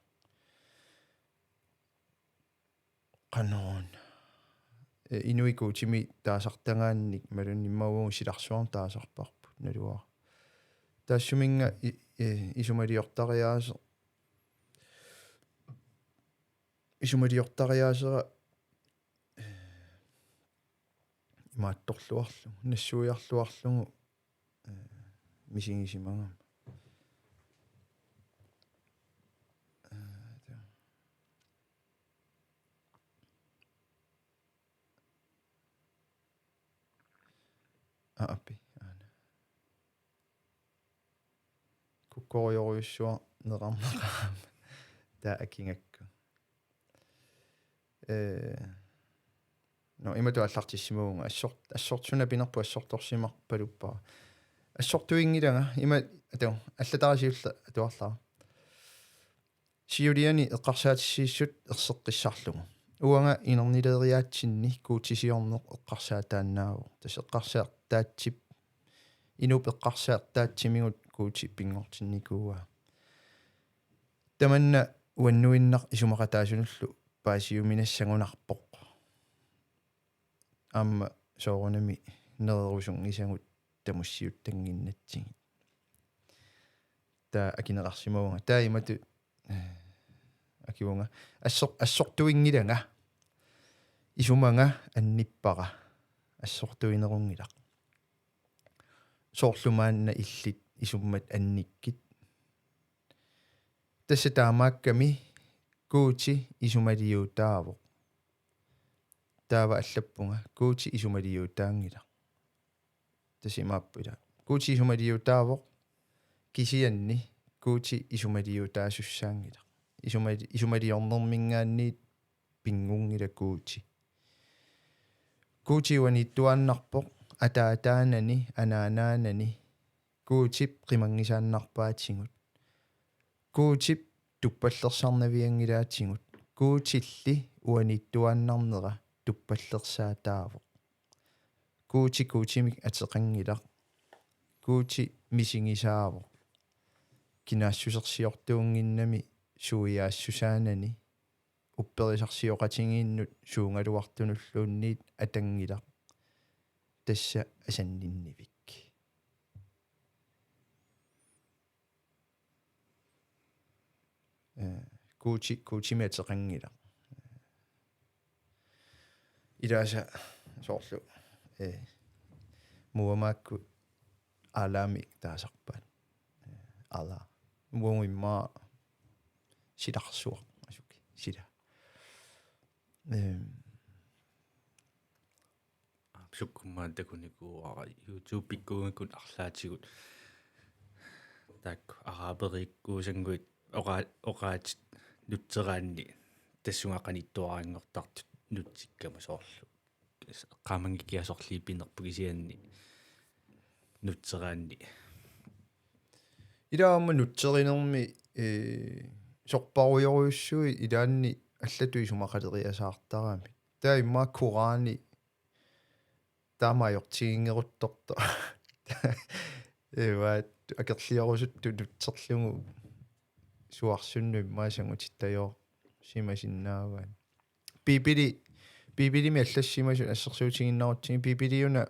Qanoq. Eh, inuit Guutimik taasartagaannik imaluunniit immaqa uagut silarsuarmik taasarparput naluara. Taassuminnga i-, eh, isumaliortariaaseq, isumaliortariaasera, eh, imaattorluarlugu, nassuiarluarlugu, eh, misigisimagama. Eh, taava. Aa, api, aana. Kukkorujorujussuaq neqarneqarama. Taava akigakku. Eh, no, imatut aallartissimavunga. Assort-, assortuuna pinerpu assortorsimarpaluppara. Assortuinngilanga, ima, atu, allatara siulleq atuarlara. Siuliani eqqarsaatissiissut erseqqissarlugu. Uanga inernileeriaatsinni Guutisiorneq eqqarsaataannaavoq. Tassa eqqarsaataatsip-, inuup eqqarsaataatsimigut Guuti pinngortinnikuuaa. Tamanna uannuinnaq isumaqataasunullu paasiuminassagunarpoq. Aamma soorunami nererusunngisagut tamussiuttannginnatsigit. Taava akineqarsimavunga. Taava imatut, eh, akivunga. Assor-, assortuinngilanga. Isumanga annippara. Assortuinerunngilaq. Soorlu maanna illit isummat annikkit. Tassa taamaakkami Guuti isumaliutaavoq. Taava allappunga, Guuti isumaliutaanngilaq. Tassa imaappoq ila. Guuti isumaliutaavoq kisianni Guuti isumaliutaasussaanngilaq. Isumali-, isumaliornerminngaanniit pinngunngilaq Guuti. Guuti uaniittuaannarpoq ataataanani, anaanaanani. Guutip qimanngisaannarpaatigut. Guutip tuppallersarnavianngilaatigut. Guutilli uaniittuaannarnera tuppallersaataavoq. Guuti Guutimik ateqanngilaq. Guuti misigisaavoq. Kinaassusersiortuunnginnami suiaassusaanani upperisarsioqatigiinnut suugaluartunulluunniit atanngilaq. Tassa asanninnivik. Eh, Guuti, Guutimik ateqanngilaq. Ilaasa soorlu, eh, Muhammadikkut Allahmik taasarpaat. Eh, Allah. Uagut immaqa silarsuaq, asuki, sila. Ehm. Aap, sukkummaa takunikuuara, YouTube-ikkuugakkut arlaatigut. Taakku araberikkuusannguit oqa-, oqaatsit nutseraanni tassunga qanittuaranngortartut nutsikkama soorlu. Eqqaamanngikkikka sorliit pinerput kisianni nutseraanni. Ila aamma nutserinermi, eh, sorparujorujussuit ilaanni allatut isumaqaleriasaartaramik. Taava immaqa Korani taama ajortiginngeruttortoq. Imaat akerliorusuttoq nutserlugu suarsunnut immaqa sangutittajoorsimasinnaavaat. Biibili, Biibilimi allassimasut assersuutigiinnarutsigit, Biibiliuna,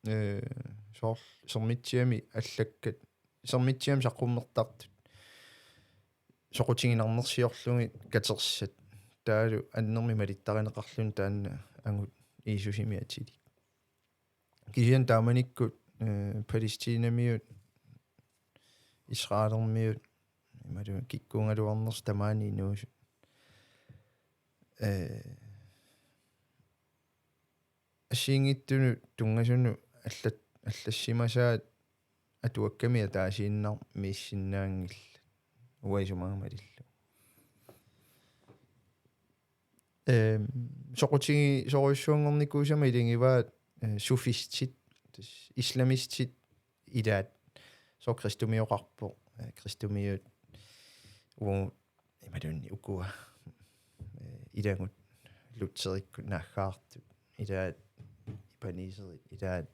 eh, soorlu Sermitsiami allakkat, Sermitsiami saqqummertartut soqutiginarnersiorlugit katersat, taavalu annermik malittarineqarluni taanna angut Jiisusimik atilik. Kisianni taamanikkut, eh, Palæstinamiut, Israelermiut, imaluunniit kikkuugaluarnersut tamaani inuusut. Eh, assigiinngitsunut tunngasunut allat-, allassimasaat atuakkami ataasiinnarmiissinnaanngillat. Uanga isumaga malillugu. Ehm, soqutigisorujussuanngornikuusama ilagivaat, eh, sufistit, tassa islamistit ilaat, soorlu kristumioqarpoq, eh, kristumiut, uagut imaluunniit ukua, eh, ilagut Lutherikkut naaggaartut, ilaat ipaniiserit, ilaat,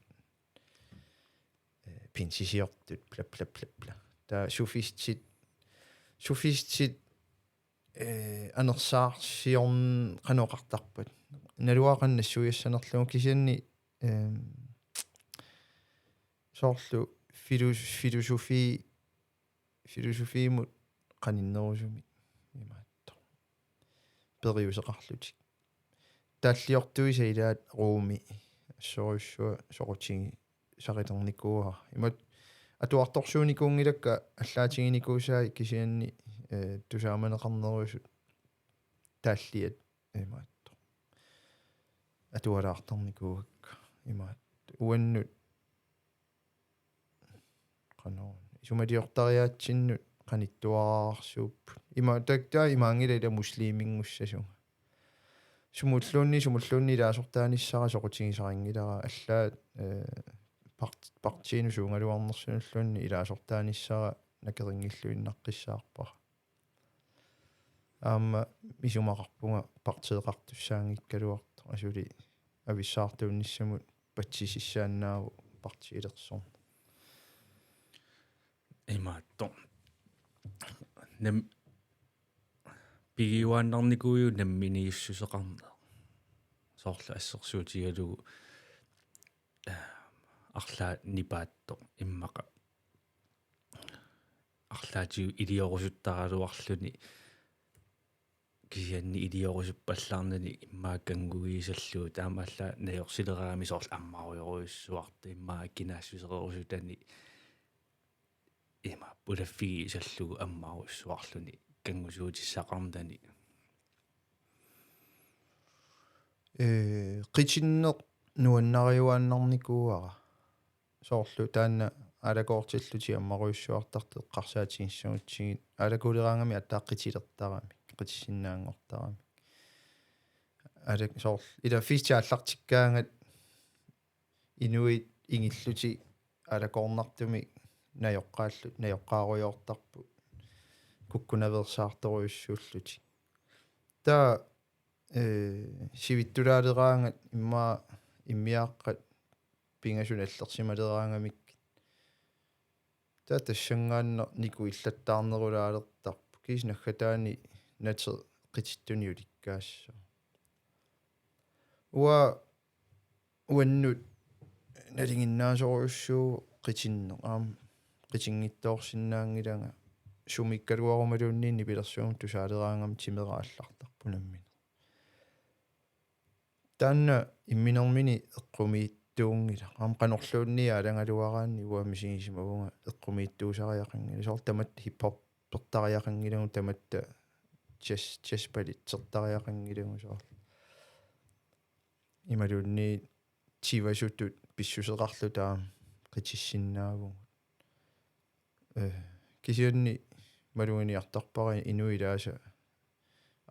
eh, pinsisiortut, bla, bla, bla, bla. Taava sufistit, sufistit, eh, anersaarsiorn-, qanoq oqartarpat. Naluara qanoq nassuiassanerlugu kisianni, ehm, soorlu filus-, filosofi, filosofimut qaninnerusumik imaattoq. Periuseqarlutik. Taalliortuisa ilaat Roomi assorujussuaq soqutigisaqalernikuuara. Imatut atuartorsuunikuunngilakka allaatiginikuusai kisianni, eh, tusaamaneqarnerusut taalliat imaattoq. Atualaartarnikuuakka imaattoq. Uannut qanoq isumaliortariaatsinnut qanittuararsuupput. Ima tak-, taava imaanngilaq ila musliminngussasunga. Sumulluunniit, sumulluunniit ilaasortaanissara soqutigisarinngilara, allaat, eh, part-, partiinut suugaluarnersunulluunniit ilaasortaanissara nakerinngilluinnaqqissaarpara. Aamma isumaqarpunga partiiqartussaanngikkaluartoq, asuli avissaartuunnissamut patsisissaannaavoq partiilersorneq. Imaattoq. Nam-, pigiuaannarnikuujuvoq namminiussuseqarneq. Soorlu assersuutigalugu, eh, arlaat nipaattoq immaqa arlaatigut iliorusuttaraluarluni, kisianni iliorusuppallaarnani immaqa kanngugisallugu, taamaallaat najorsileraangami soorlu ammarujorujussuartut, immaqa kinaassusererusutani ima pulaffigisallugu ammarujussuarluni kanngusuutissaqarnani. Eh, qitinneq nuannariuaannarnikuuara. Soorlu taanna aalakoortillutik ammarujussuartartut eqqarsaatigissagutsigit aalakoorleraangamik aatsaat qitilertaramik, qitissinnaanngortaramik. Aala-, soorlu ila feesti aallartikkaangat inuit ingillutik aalakoornartumik najoqqaallu-, najoqqaarujoortarput kukkunaveersaartorujussuullutik. Taava, eh, sivittulaaleraangat immaqa immiaaqqat pingasut nallersimaleraangamik. Taava tassanngaannaq nikuillattaarnerulaalertarpoq. Kiisa naggataani nateq qitittunik ulikkaassaaq. Uanga uannut nalinginnaasorujussuuvoq qitinneq. Aamma qitinngitsoorsinnaanngilanga sumiikkaluarumaluunniit nipilersuummik tusaaleraangama timera aallartarpoq nammineq. Taanna imminermini eqqumiitsuunngilaq. Aamma qanorluunniit aalagaluaraanni uanga misigisimavunga eqqumiitsuusariaqanngilaq. Soorlu tamatta hiphoppertariaqanngilagut, tamatta jazz, jazzballetsertariaqanngilagut soorlu. Imaluunniit tivasutut pissuseqarluta aamma qitissinnaavugut. Eh, kisianni maluginiartarpara inuit ilaasa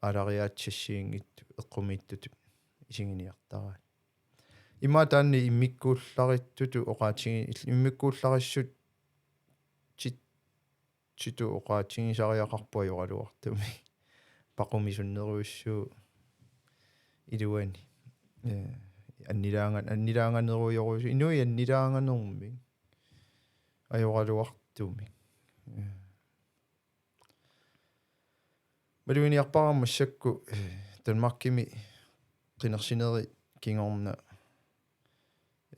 aalariaatsit jazzimiinngitsut eqqumiitsutut isiginiartaraat. Immaqa taanna immikkuullarittutut oqaatigi-, immikkuullarissut tit-, titut oqaatigisariaqarpoq ajoraluartumik. Paqumisunnerujussuuvoq iluani. Eh, annilaanga-, annilaanganerujorujussuuvoq. Inuit annilaanganermik. Ajoraluartumik. Eh. Maluginiarpara massakkut, eh, Danmarkimi qinersinerit kingorna,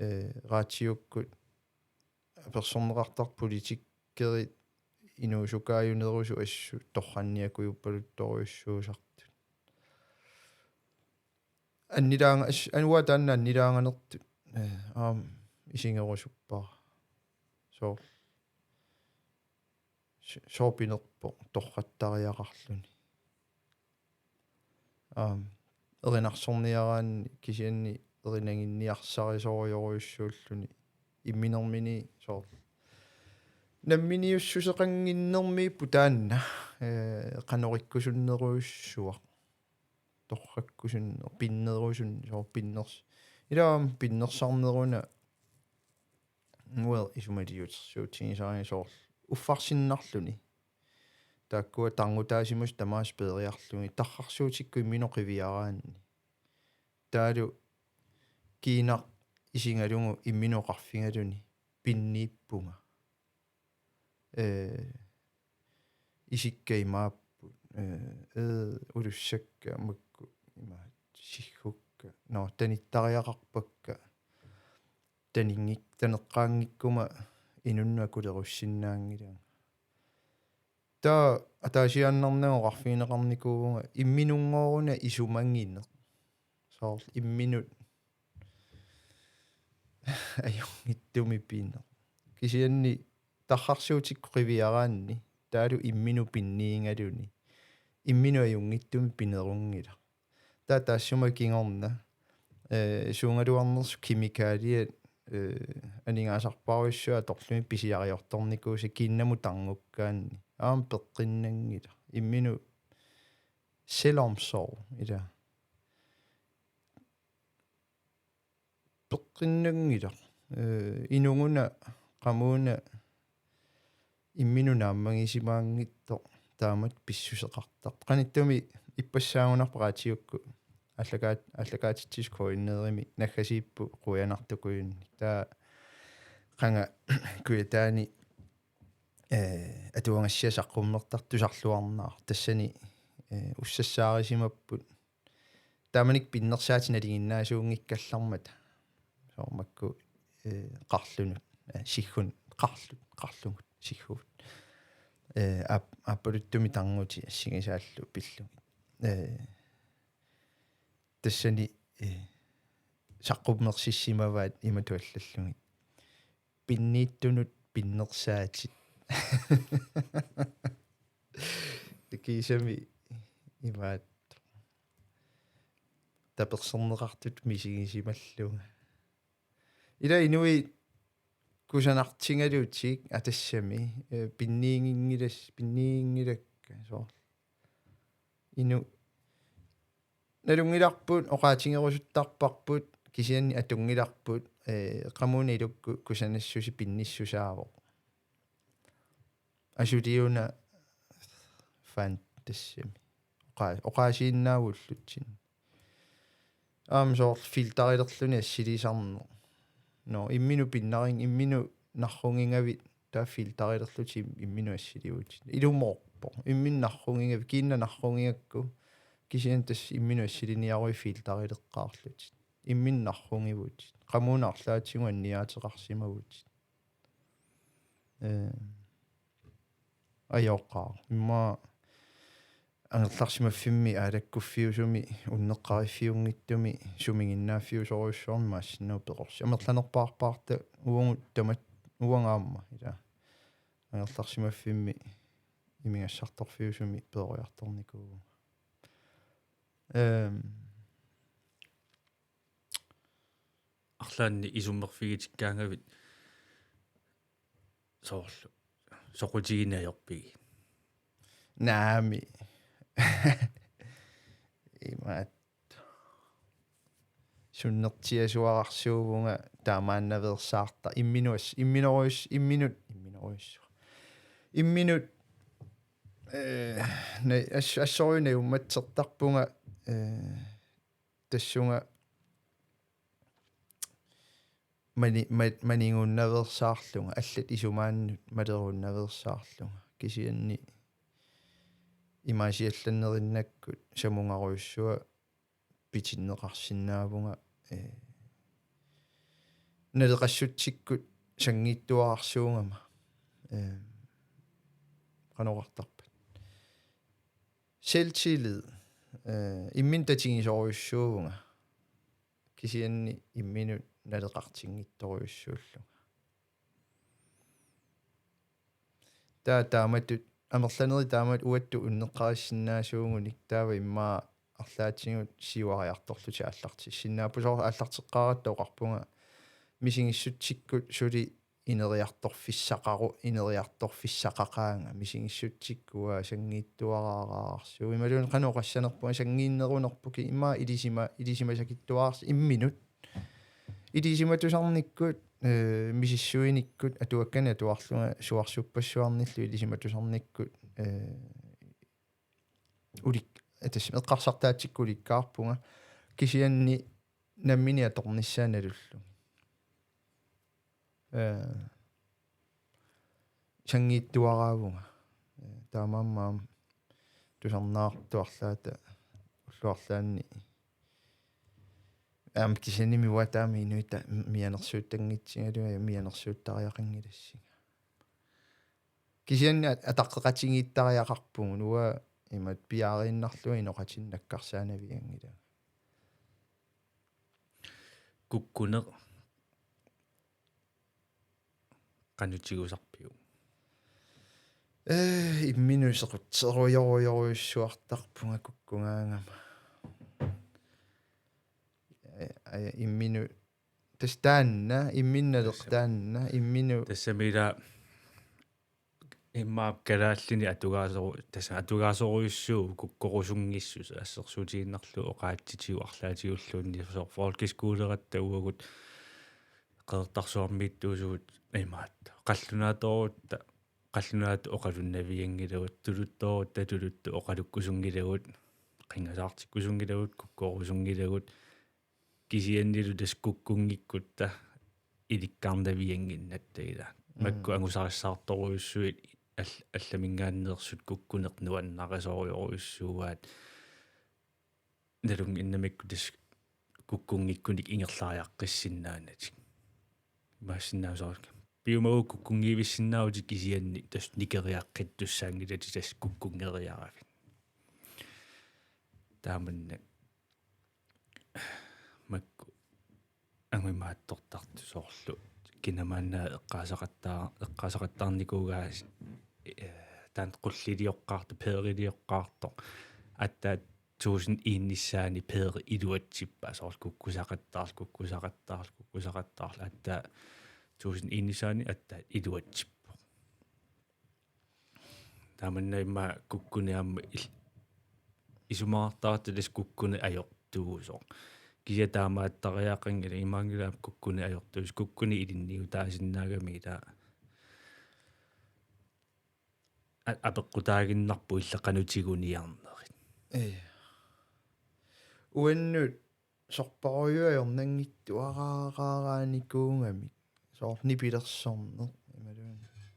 eh, raatiukkut apersorneqartartut politikerit inuusukaajunerusut assut torranniakujupaluttorujussuusartut. Annilaanga-, as-, anua taanna annilaanganertut, eh, aamma isigerusuppara. Soorlu. S-, sooq pinerpoq torrattariaqarluni. Aamma, erinarsorniaraanni kisianni erinaginniarsarisorujorujussuulluni imminermini soorlu. Namminiussuseqannginnermiippoq taanna, eh, qanorikkusunnerujussuaq. Torrakkusunneq, pinnerusunneq, soorlu pinners-. Ila aamma pinnersarneruna, uanga isumaliutersuutigisariga soorlu uffarsinnarluni. Taakkua tarnutaasimasut tamaasa peeriarlugit tarrarsuutikkut imminut qiviaraanni. Taavalu kiinaq isigalugu imminut oqarfigaluni pinniippunga. Eh, isikka imaapput, eh, eh, ulussakka makku imaat siggukka. Nå, tanittariaqarpakka. Taninngik-, taneqqaanngikkuma inunnut akulerussinnaanngilanga. Taava ataasiaannarnagu oqarfigineqarnikuuvunga imminunngooq una isumagineq. Soorlu imminut ajunngitsumik pineq. Kisianni tarrarsuutikkut qiviaraanni, taavalu imminut pinniigaluni. Imminut ajunngitsumik pinerunngilaq. Taava taassuma kingorna, eh, suugaluarnersut kemikaliat, eh, aningaasarpaarujussuit atorlugit pisiariortornikuusat kiinnamut tarnukkaanni. Aamma peqqinnanngilaq. Imminut selvomsorg, ila. Peqqinnanngilaq. Eh, inuguna, qamuuna, imminut naammagisimaanngitsoq taamatut pissuseqartarpoq. Qanittumi ippassaagunarpoq raatiukkut aallakaat-, aallakaatitsisut K N R-imi naggasiipput quianartukujunnik. Taava qanga Kujataani, eh, atuagassiaq saqqummertartoq Tusarluarnaaq. Tassani, eh, ussassaarisimapput. Taamanikkut pinnersaatit nalinginnaasuunngikkallarmata. Soorlu makku, eh, qarlunut, eh, siggunut, qarlu-, qarlugut, siggugut. Eh, aap-, aappaluttumik tarnutit assigisaallu pillugit. Eh, tassani, eh, saqqummersissimavaat imatut allallugit: Pinniittunut pinnersaatit. Kiisami imaattoq taperserneqartutut misigisimallunga. Ila inuit kusanartigalutik atassami, eh, pinniiginngilas-, pinniiginngilakka soorlu. Inu-, nalunngilarput, oqaatigerusuttarparput, kisianni atunngilarput, eh, qamuuna ilukku kusanassusi pinnissusaavoq. Asuliuna fan tassami. Oqa-, oqaasiinnaagullutik. Aamma soorlu filterilerluni assilisarneq. Nå, imminut pinnarin-, imminut narrugigavit taava filterilerlutit im-, imminut assilivutit. Ilumoorpoq. Imminut narrugigavit, kiinnat narrugigakku. Kisianni tassa imminut assiliniaruit filterileqqaarlutit. Imminut narrugivutit. Qamuuna arlaatigut anniaateqarsimavutit. Eh, ajoqaaq. Immaqa angerlarsimaffimmi aalakkuffiusumi, unneqqariffiunngitsumi, sumiginnaaffiusorujussuarmi maassinnaavoq peqorsi. Amerlanerpaarpaarta uagut tamat-, uanga aamma, ila. Angerlarsimaffimmi imigassartorfiusumi peroriartornikuuvunga. Ehm. Arlaanni isummerfigitikkaangavit soorlu soqutigineq ajorpigit? Naamik. Imaattoq. Sunnertiasuararsuuvunga taamaannaveersaarta-, imminut as-, imminorujus-, imminut, imminorujussuaq. Imminut, eh, na-, as-, assorujuk najuummatsertarpunga, eh, tassunga mani-, ma-, manigunnaveersaarlunga, allat isumaannut maleruunnaveersaarlunga. Kisianni imaasiallannerinnakkut samungarujussuaq pitinneqarsinnaavunga, eh, naleqassutsikkut sanngiittuararsuugama. Eh, qanoq oqartarpat? Selvtillid, eh, imminut tatigisorujussuuvunga. Kisianni imminut naleqartinngitsorujussuullunga. Taava taamatut, amerlanerit taamatut uattut unneqqarissinnaasuugunik, taava immaqa arlaatigut siuariartorlutik aallartissinnaapput. Soorlu aallarteqqaaratta oqarpunga misigissutsikkut suli ineriartorfissaqaru-, ineriartorfissaqaqaanga, misigissutsikkut sanngiittuaraarsuuvoq. Imaluunniit qanoq oqassanerpunga, sanngiinnerunerput, immaqa ilisima-, ilisimasakittuararsuuvoq imminut. Ilisimatusarnikkut, eh, misissuinikkut, atuakkanik atuarlunga suarsuppassuarnillu ilisimatusarnikkut, eh, ulik-, eh, tassami eqqarsartaatsikkut ulikkaarpunga, kisianni nammineq atornissaa nalullugit. Eh, sanngiittuaraavunga. Eh, taamaammat aamma tusarnaartuarlaata ulluarlaanni. Aamma kisiannimi uanga taama inuit ta-, mianersuutanngitsigalugu mianersuuttariaqanngilassinga. Kisianni at-, ataqqeqatigiittariaqarpugut, uanga imatut piaariinnarlunga inoqatinik nakkarsaanavianngilanga. Kukkuneq qanoq tigusarpiuk? Eh, imminut sequtserujorujorujussuartarpunga kukkugaangama. Eh, eh, imminut, tassa taanna, imminut naleq tassami. Taanna, imminut. Tassami ila immaqa kalaallinik atugaasoru-, tassa atugaasorujussuuvoq kukkorusunngissuseq, assersuutigiinnarlugu oqaatsitigut arlaatigulluunniit, soorlu folkeskoleratta uagut Qeqertarsuarmiittuusugut imaattoq. Qallunaatoorutta, qallunaatut oqalunnavianngilagut, tuluttoorutta, tuluttut oqalukkusunngilagut, qinngasaartikkusunngilagut, kukkorusunngilagut, kisiannili tassa kukkunngikkutta ilikkarnaviannginnatta ila. Mm. Makku angusarissaartorujussuit all-, allaminngaanneersut kukkuneq nuannarisorujorujussuuaat. Nalunnginnamikku tassa kukkunngikkunik ingerlariaqqissinnaanatik. Imaassinnaavoq piumagu kukkunngivissinnaavutit kisianni tassa nikeriaqqittussaanngilatit tassa kukkunngeriaravit. Taamannak makku anguimaattortartut soorlu kinamaanna eqqaasaqattaa-, eqqaasaqattaarnikuugaat, eh, taanna qullilioqqaartoq, peerilioqqaartoq. Aatsaat tusind en-issaani peeri iluatsippaa soorlu kukkusaqattaarlugu, kukkusaqattaarlugu, kukkusaqattaarlugu. Aatsaat tusind en-issaani aatsaat iluatsippoq. Taamanna immaqa kukkuni aamma il-, isumaqartaratta tassa kukkuni ajortuusoq. Kisianni taamaattariaqanngilaq, imaanngilaq aamma kukkuni ajortuusoq, kukkuni ilinniutaasinnaagami ilaa a-, apeqqutaaginnarpoq illit qanoq tiguniarnerit. Ee. Uannut sorparujuit ajornanngitsuaraqaraanikuugamik. Soorlu nipilersorneq, imaluunniit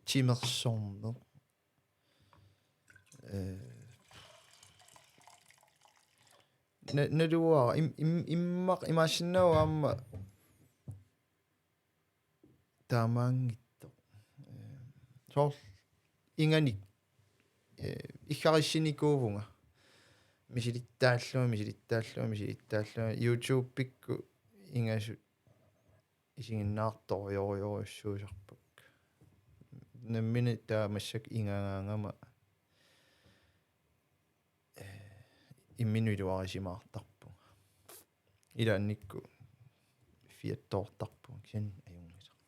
timersorneq. Ee, na-, naluara im-, im-, immaq imaassinnaavoq aamma taamaanngitsoq. Ee, soorlu inganik, ee, iggarissinikuuvunga. Misilittaallunga, misilittaallunga, misilittaallunga. YouTube-ikkut ingasut isiginnaartorujorujorujussuusarpakka. Nammineq taava massakkut igagaangama, ee, imminut iluarisimaartarpunga. Ilaannikkut fiattoortarpunga, kisianni ajunngisaq.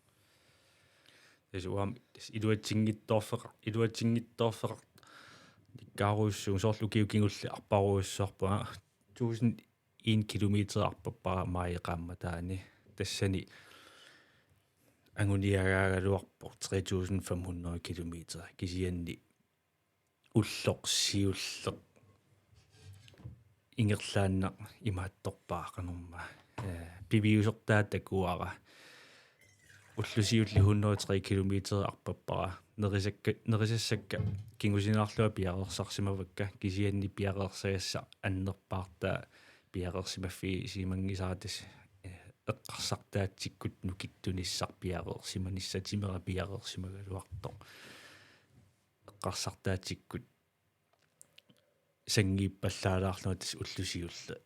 Tassa uanga tassa iluatsinngitsoorfeqa-, iluatsinngitsoorfeqarnikkaarujussuuvunga, soorlu ukiut kingulliit arparujussuarput, aa, tusind en kilometer arpappara maaji qaammataani. Tassani anguniagaagaluarpoq tre tusind fem hundrede kilometer. Kisianni ulloq siulleq ingerlaannaq imaattorpara qanormaa. Ee, piviusortaa takuara. Ulloq siulleq hundrede og tre kilometer arpappara. Nerisakka, nerisassakka kingusinaarlunga piareersarsimavakka, kisianni piareersagassaq annerpaartaa piareersimaffigisimanngitsoq tassa, ee, eqqarsartaatsikkut nukittunissaq piareersimanissaq, timera piareersimagaluartoq. Eqqarsartaatsikkut sanngiippallaalaarlunga tassa ulloq siulleq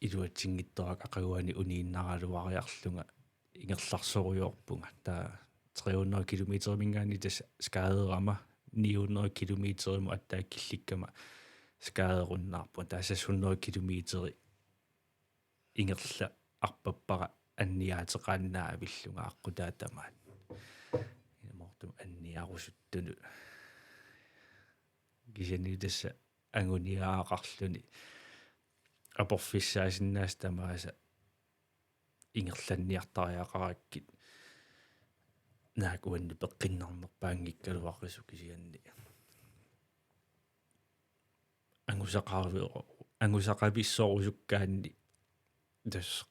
iluatsinngitsoorpara, aqaguani uniinnaraluariarlunga ingerlarsorujoorpunga. Taava tre hundrede kilometerimiinngaanniit tassa skaderama, ni hundrede kilometerimut aatsaat killikkama skaderunnaarpunga. Taava seks hundrede kilometeri ingerla arpappara anniaateqaannaavillunga aqqutaa tamaat. Imaattumik anniarusuttunut. Kisianni tassa anguniagaqarluni aporfissaasinnaasut tamaasa ingerlanniartariaqarakkit, naak uannut peqqinnarnerpaanngikkaluaqisut, kisianni angusaqavi-, angusaqavissorusukkaanni tassa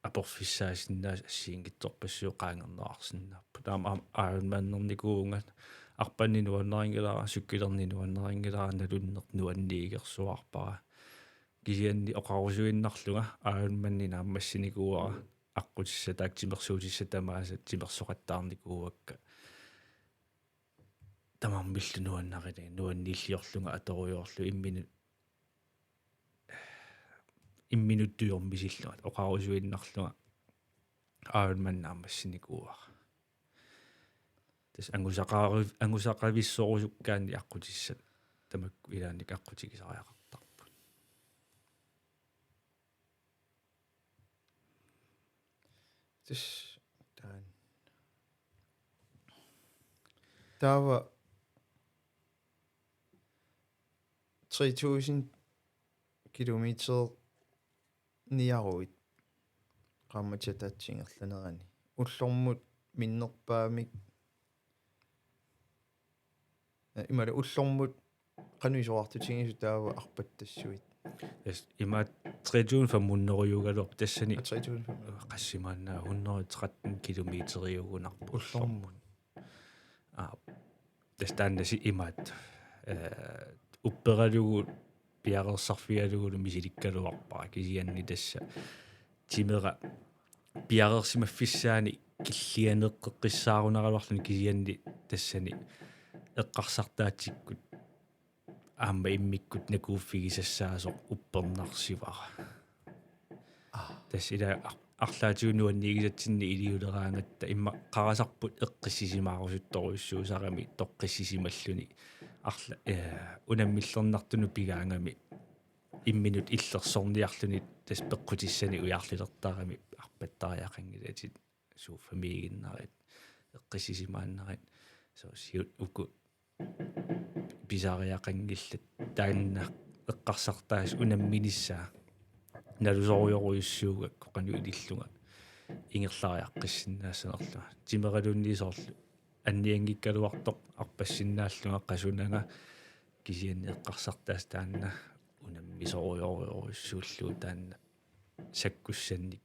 aporfissaasinnaasut assigiinngitsorpassuit qaangerneqarsinnaapput. Taava aamma Ironmanernikuuvunga, arpanneq nuannarinngilara, cykelerneq nuannarinngilara, nalunneq nuanniigersuarpara. Kisianni oqarusuinnarlunga Ironmani naammassinikuuara, aqqutissat taakku timersuutissat tamaasa timersoqattaarnikuuakka. Tamarmillu nuannarineq, nuanniilliorlunga atorujoorlunga, imminut, imminut tujormisillunga, oqarusuinnarlunga Ironman naammassinikuuara. Tassa angusaqari-, angusaqavissorusukkaanni aqqutissat tamakku ilaanni aqqutigisariaqartarput. Tassa taanna. Taava tre tusind kilometer niaruit qaammatit ataatsip ingerlanerani. Ullormut minnerpaamik, eh, imaluunniit ullormut qanoq isorartutigisoq taava arpattassuit? Tassa imaattoq tre tusind fem hundrede-ugaluarpoq tassani. Ah, tre tusind fem hundrede. Qassimaanna hundrede tretten kilometeriugunarpoq ullormut. Aa, tassa taanna si-, imaattoq, eh, upperalugu piareersarfigalugulu misilikkaluarpara, kisianni tassa timera piareersimaffissaani killianeeqqissaarunaraluarluni, kisianni tassani eqqarsartaatsikkut aamma immikkut nakuuffigisassaasoq uppernarsivara. Aa. Tassa ila ar-, arlaatigut nuanniigisatsinnik iliuleraangatta immaqa qarasarput eqqissisimaarusuttoorusussuusarami toqqissisimalluni. Arla-, eh, unammillernartunut pigaangami imminut illersorniarluni tassa peqqutissanik ujarlilertarami arpattariaqanngilatit, suuffamiiginnarit, eqqissisimaannarit, soorlu uku pisariaqanngillat, taanna eqqarsartaaseq unamminissaa nalusorujorujussuugakku qanoq ilillunga ingerlariaqqissinnaassanerlunga. Timeraluunniit soorlu annianngikkaluartoq arpassinnaallunga qasunanga, kisianni eqqarsartaaseq taanna unammisorujorujussuullugu taanna sakkussannik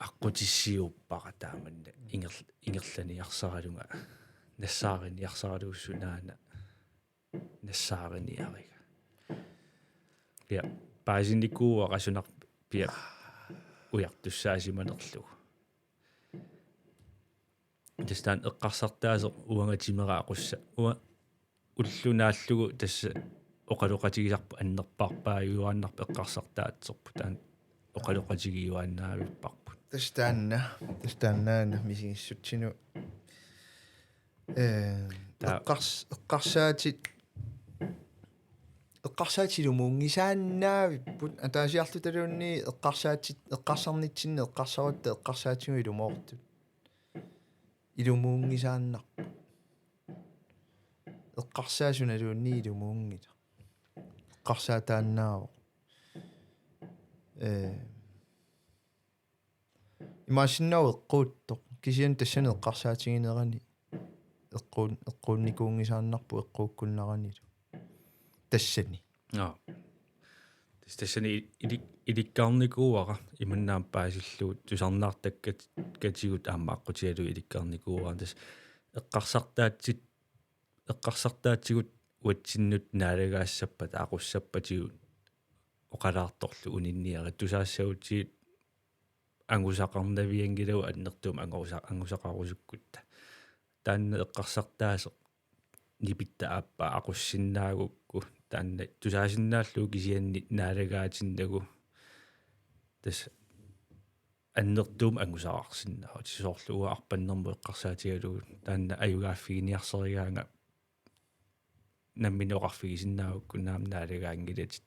aqqutissiuuppara taamanna inger-, ingerlaniarsaralunga, nassaariniarsaralugu sunaana nassaariniariga. Pia, paasinikuuara sunarpiaq ujartussaasimanerlugu. Tassa taanna eqqarsartaaseq uanga timera aqussa-, ua-, ulloq naallugu tassa oqaloqatigisarput annerpaarpaajuaannarpoq eqqarsartaatserput, taanna oqaloqatigiuaannavipparput. Tassa taanna, tassa taannaana misigissutsinut. Ee, taa- eqqars-, eqqarsaatit, eqqarsaatit ilumuunngisaannavipput, ataasiarlutaluunniit eqqarsaatit, eqqarsarnitsinni eqqarsarutta eqqarsaatigut ilumoortut. Ilumuunngisaannarput. Eqqarsaat sunaluunniit ilumuunngilaq. Eqqarsaataannaavoq. Ee, imaassinnaavoq eqquuttoq. Kisianni tassani eqqarsaatiginerani eqquun-, eqquunnikuunngisaannarpoq eqquukkunnaranilu. Tassani. Aa. Tassa tassani ili-, ilikkarnikuuara imanna aamma paasillugu tusarnaartakkat-, katigut aamma aqqutigalugu ilikkarnikuuara. Tassa eqqarsartaatsit-, eqqarsartaatsigut uatsinnut naalagaassappata aqussappatigut oqalaartorlu uninniarit, tusaassagutsigit angusaqarnavianngilagut annertuumik angusa-, angusaqarusukkutta. Taanna eqqarsartaaseq nipitta aappaa aqussinnaagukku taanna tusaasinnaallugu kisianni naalagaatinnagu tassa annertuumik angusaqarsinnaavoq. Soorlu uanga arpannermut eqqarsaatigalugu taanna ajugaaffiginiarsarigaanga nammineq oqarfigisinnaagukku aamma naalagaanngilatit,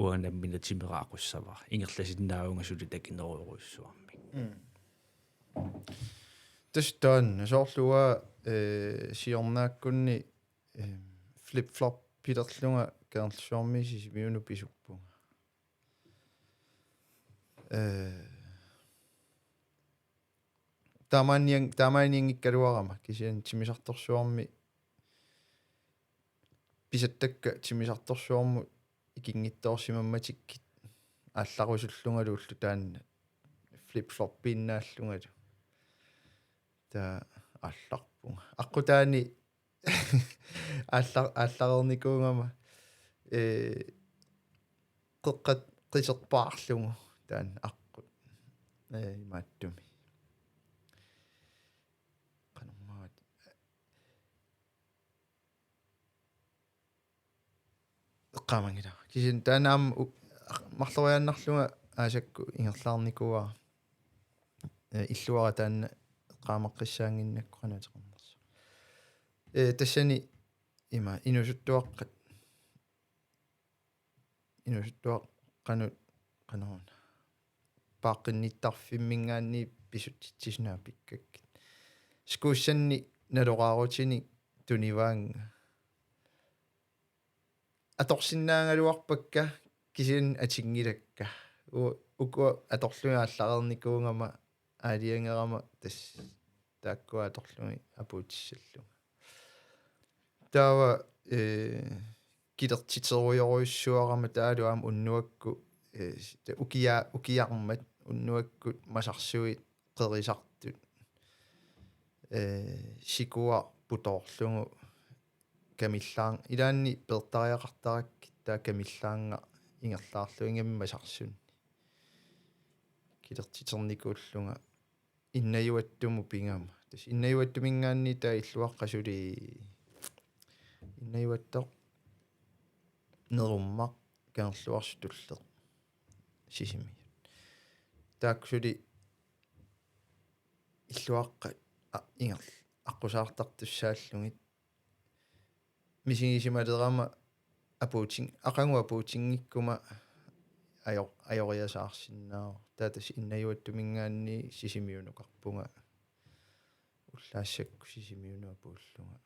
uanga nammineq timera aqussavara. Ingerlasinnaavunga suli takinerujorujussuarmik. Mm. Tassa taanna soorlu uanga, ee, siornaakkunni, ee, flip-flop-ilerlunga Kangerlussuarmiit Sisimiunut pisuppunga. Ee, taamaannian-, taamaanianngikkaluarama kisianni timmisartorsuarmi pisattakka timmisartorsuarmut ikinngitsoorsimammatikkit aallarusullungalu ulloq taanna flip-floppiinnaallungalu. Taava aallarpunga. Aqqutaani aalla-, aallareernikuugama, ee, qeqqat qiserpaarlugu taanna aqqut. Ee, imaattumi. Qanormaat. Eqqaamanngilara. Kisianni taanna aamma u-, marloriaannarlunga aasakkut ingerlaarnikuuara. Ee, illuara taanna eqqaamaqqissaannginnakku qanoq ateqarnersoq. Ee, tassani ima inuusuttuaqqat, inuusuttuaqqanut qanoruna paaqqinnittarfimminngaanniit pisutsitsisunut apikkakkit. Skuussanni naloraarutinik tunivaannga. Atorsinnaagaluarpakka kisianni atinngilakka. U-, ukua atorlugit aallareernikuugama aalajangerama tassa taakkua atorlugit apuutissallunga. Taava, ee, kilertiterujorujussuarama taavalu aamma unnuakkut, ee, s-, ta-, ukia-, ukiarmat unnuakkut masarsuit qerisartut, ee, sikuarput toorlugu kamillaar-, ilaanni peertariaqartarakkit taava kamillaarnga ingerlaarlugu ingammik masarsunni. Kilertiternikuullunga innajuattumut pigama. Tassa innajuattuminngaanniit taava illuaqqat suli innajuattoq nerummaq Kangerluarsuk Tulleq Sisimiut. Taakku suli illuaqqat a-, ingerl-, aqqusaartartussaallugit misigisimalerama apuutin-, aqagu apuutinngikkuma ajo-, ajoriasaarsinnaavoq. Taava tassa Innajuattuminngaanniit Sisimiunukarpunga ullaassakkut Sisimiunut apuullunga.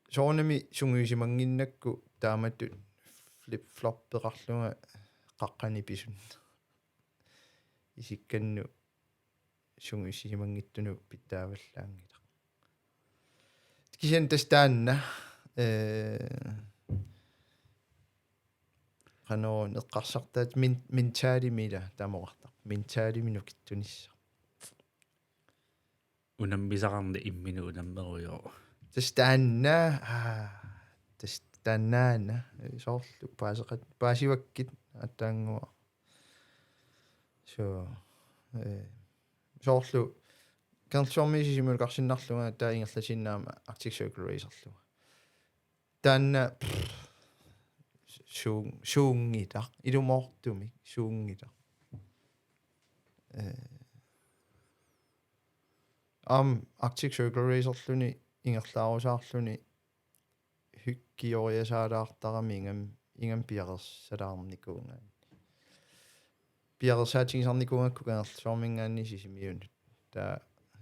Soorunami sungiusimannginnakku taamatut flip-floppeqarlunga qaqqani pisunneq. Isikkannut sungiusimanngitsunut pitsaavallaanngilaq. Kisianni tassa taanna, ee, qanoq eqqarsartaat men-, mentalimi ila tamoqartarpoq. Mentalimi nukittunissaq. Unammisaqarneq imminut unammerujoq. Tassa taanna, aa, tassa taannaana, soorlu paaseqat-, paasivakkit aatsaannguaq. So, eh, soorlu Kangerlussuarmiit Sisimiunukarsinnarlunga taava ingerlatiinnarama Arctic Circle Racerlunga. Taanna, pff, suung-, suunngitaq, ilumoortumik suunngitaq. Eh, aamma Arctic Circle Racerluni ingerlaarusaarluni hyggeoriasaalaartarami ingammik, ingammik piareersalaarnikuugaanni. Piareersaatigisarnikuugakku Kangerlussuarminngaanniit Sisimiunut. Taava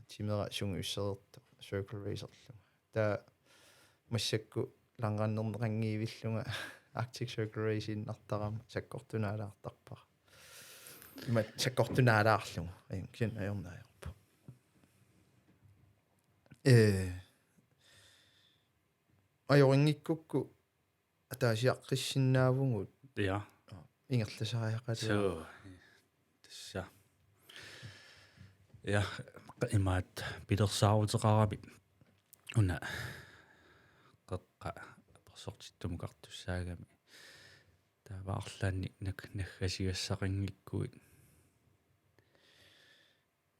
timera sungiussereertoq Circle Racerlunga. Taava massakkut langrennerneqanngivillunga Arctic Circle Race-innartarama sakkortunaalaartarpara. Ima sakkortunaalaarlugu. Ajunngilaq, kisianni ajornaajarpoq. Ee, ajorinngikkukkut ataasiaqqissinnaavugut. Ja. Ingerlasariaqaluaq. So, tassa. Ja, qa-, imaattoq pilersaaruteqarami. Una qeqqa apersortittumukartussaagami. Taava arlaannik nak-, naggasigassaqanngikkuit.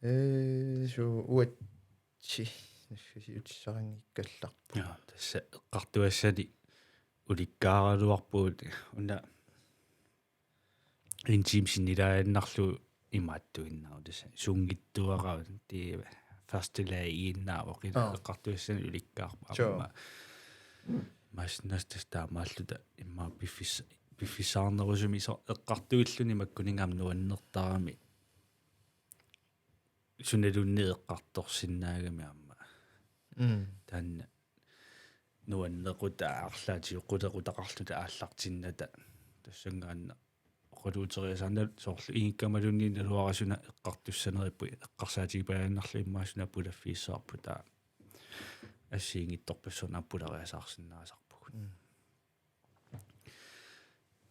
Ee, so uatsi naggasiutissaqanngikkallarput. Ja, tassa eqqartugassani ulikkaaraluarpugut una en time sinnilaaginnarlugu imaattuinnarpoq tassa sunngitsuararsuaq tia første lag-iinnaavoq ila. Aa. Eqqartugassani ulikkaarpoq. Sure. Aamma massinnaasoq tassa taamaalluta immaqa piffis-, piffissaarnerusumik so-, eqqartuilluni makkuninnga aamma nuannertarami sunaluunniit eqqartorsinnaagami aamma. Mm. Taanna nuannequtaa arlaatigut qulequtaqarluta aallartinnata tassanngaannaq oqaluuteriasaarnata soorlu ingikkamaluunniit naluara suna eqqartussanerippoq eqqarsaatigipajaannarlugu immaqa suna pulaffigissavarput taava assigiinngitsorpassuarnik aamma pulariasaarsinnaasarpugut. Mm.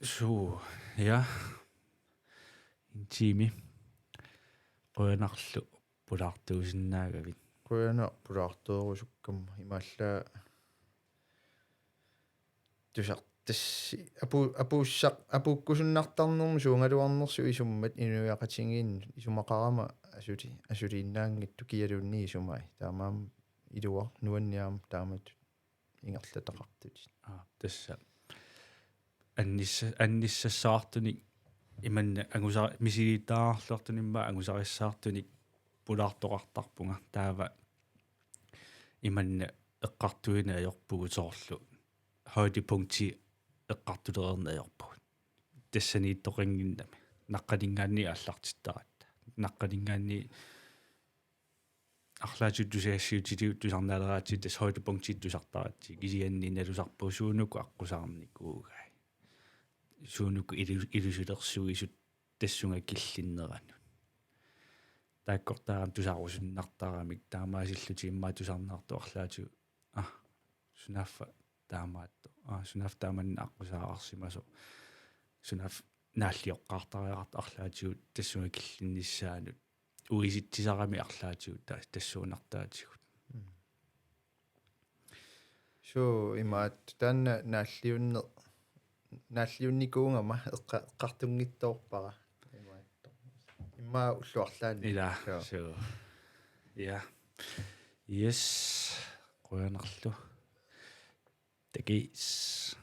Suu, ja. En time. Qujanarlu pulaartuusinnaagavit. Qujanaq pulaartoorusukkamma imaallaat tusartassi apu-, apuussaq-, apuukkusunnartarnermut suugaluarnersoq isummat inuiaqatigiinnut isumaqarama asuli-, asuliinnaanngitsoq kialuunniit isumai. Taamaammat iluaq nuanniaam taamatut ingerlataqartutit. Aa, tassa. Annissa-, annissassaartunik imanna angusa-, misilittaarluartunik immaqa angusarissaartunik pulaartoqartarpunga taava imanna eqqartuineq ajorpugut soorlu højdepunkti eqqartulereerneq ajorpugut. Tassaniittoqannginnami. Naqqaninngaanniit aallartittaratta. Naqqaninngaanniit arlaatigut tusagassiutitigut tusarnaaleraatsigit tassa højdepunktit tusartaratsigu kisianni nalusarpugut suunuku aqqusaarnikuugai. Suunuku ilu-, ilusilersuisut tassunga killinneranut. Taakkortaaq aamma tusarusunnartaramik taamaasillutik immaqa tusarnaartut arlaatigut. Aa, sunaaffa taamaattoq. Aa, sunaaffa taamanna aqqusaararsimasoq. Sunaaffa naallioqqaartariaqartoq arlaatigut tassunga killinnissaanut. Uisitsisarami arlaatigut ta-, tassuunartaatigut. Mm. Suu, imaattoq taanna naalliunne-, naalliunnikuugama eqqa-, eqqartunngitsoorpara. Imaattoq. Immaqa ullut arlaanni. Ila, suu. Suu. Ja. Yes. Qujanarlu. Takuss.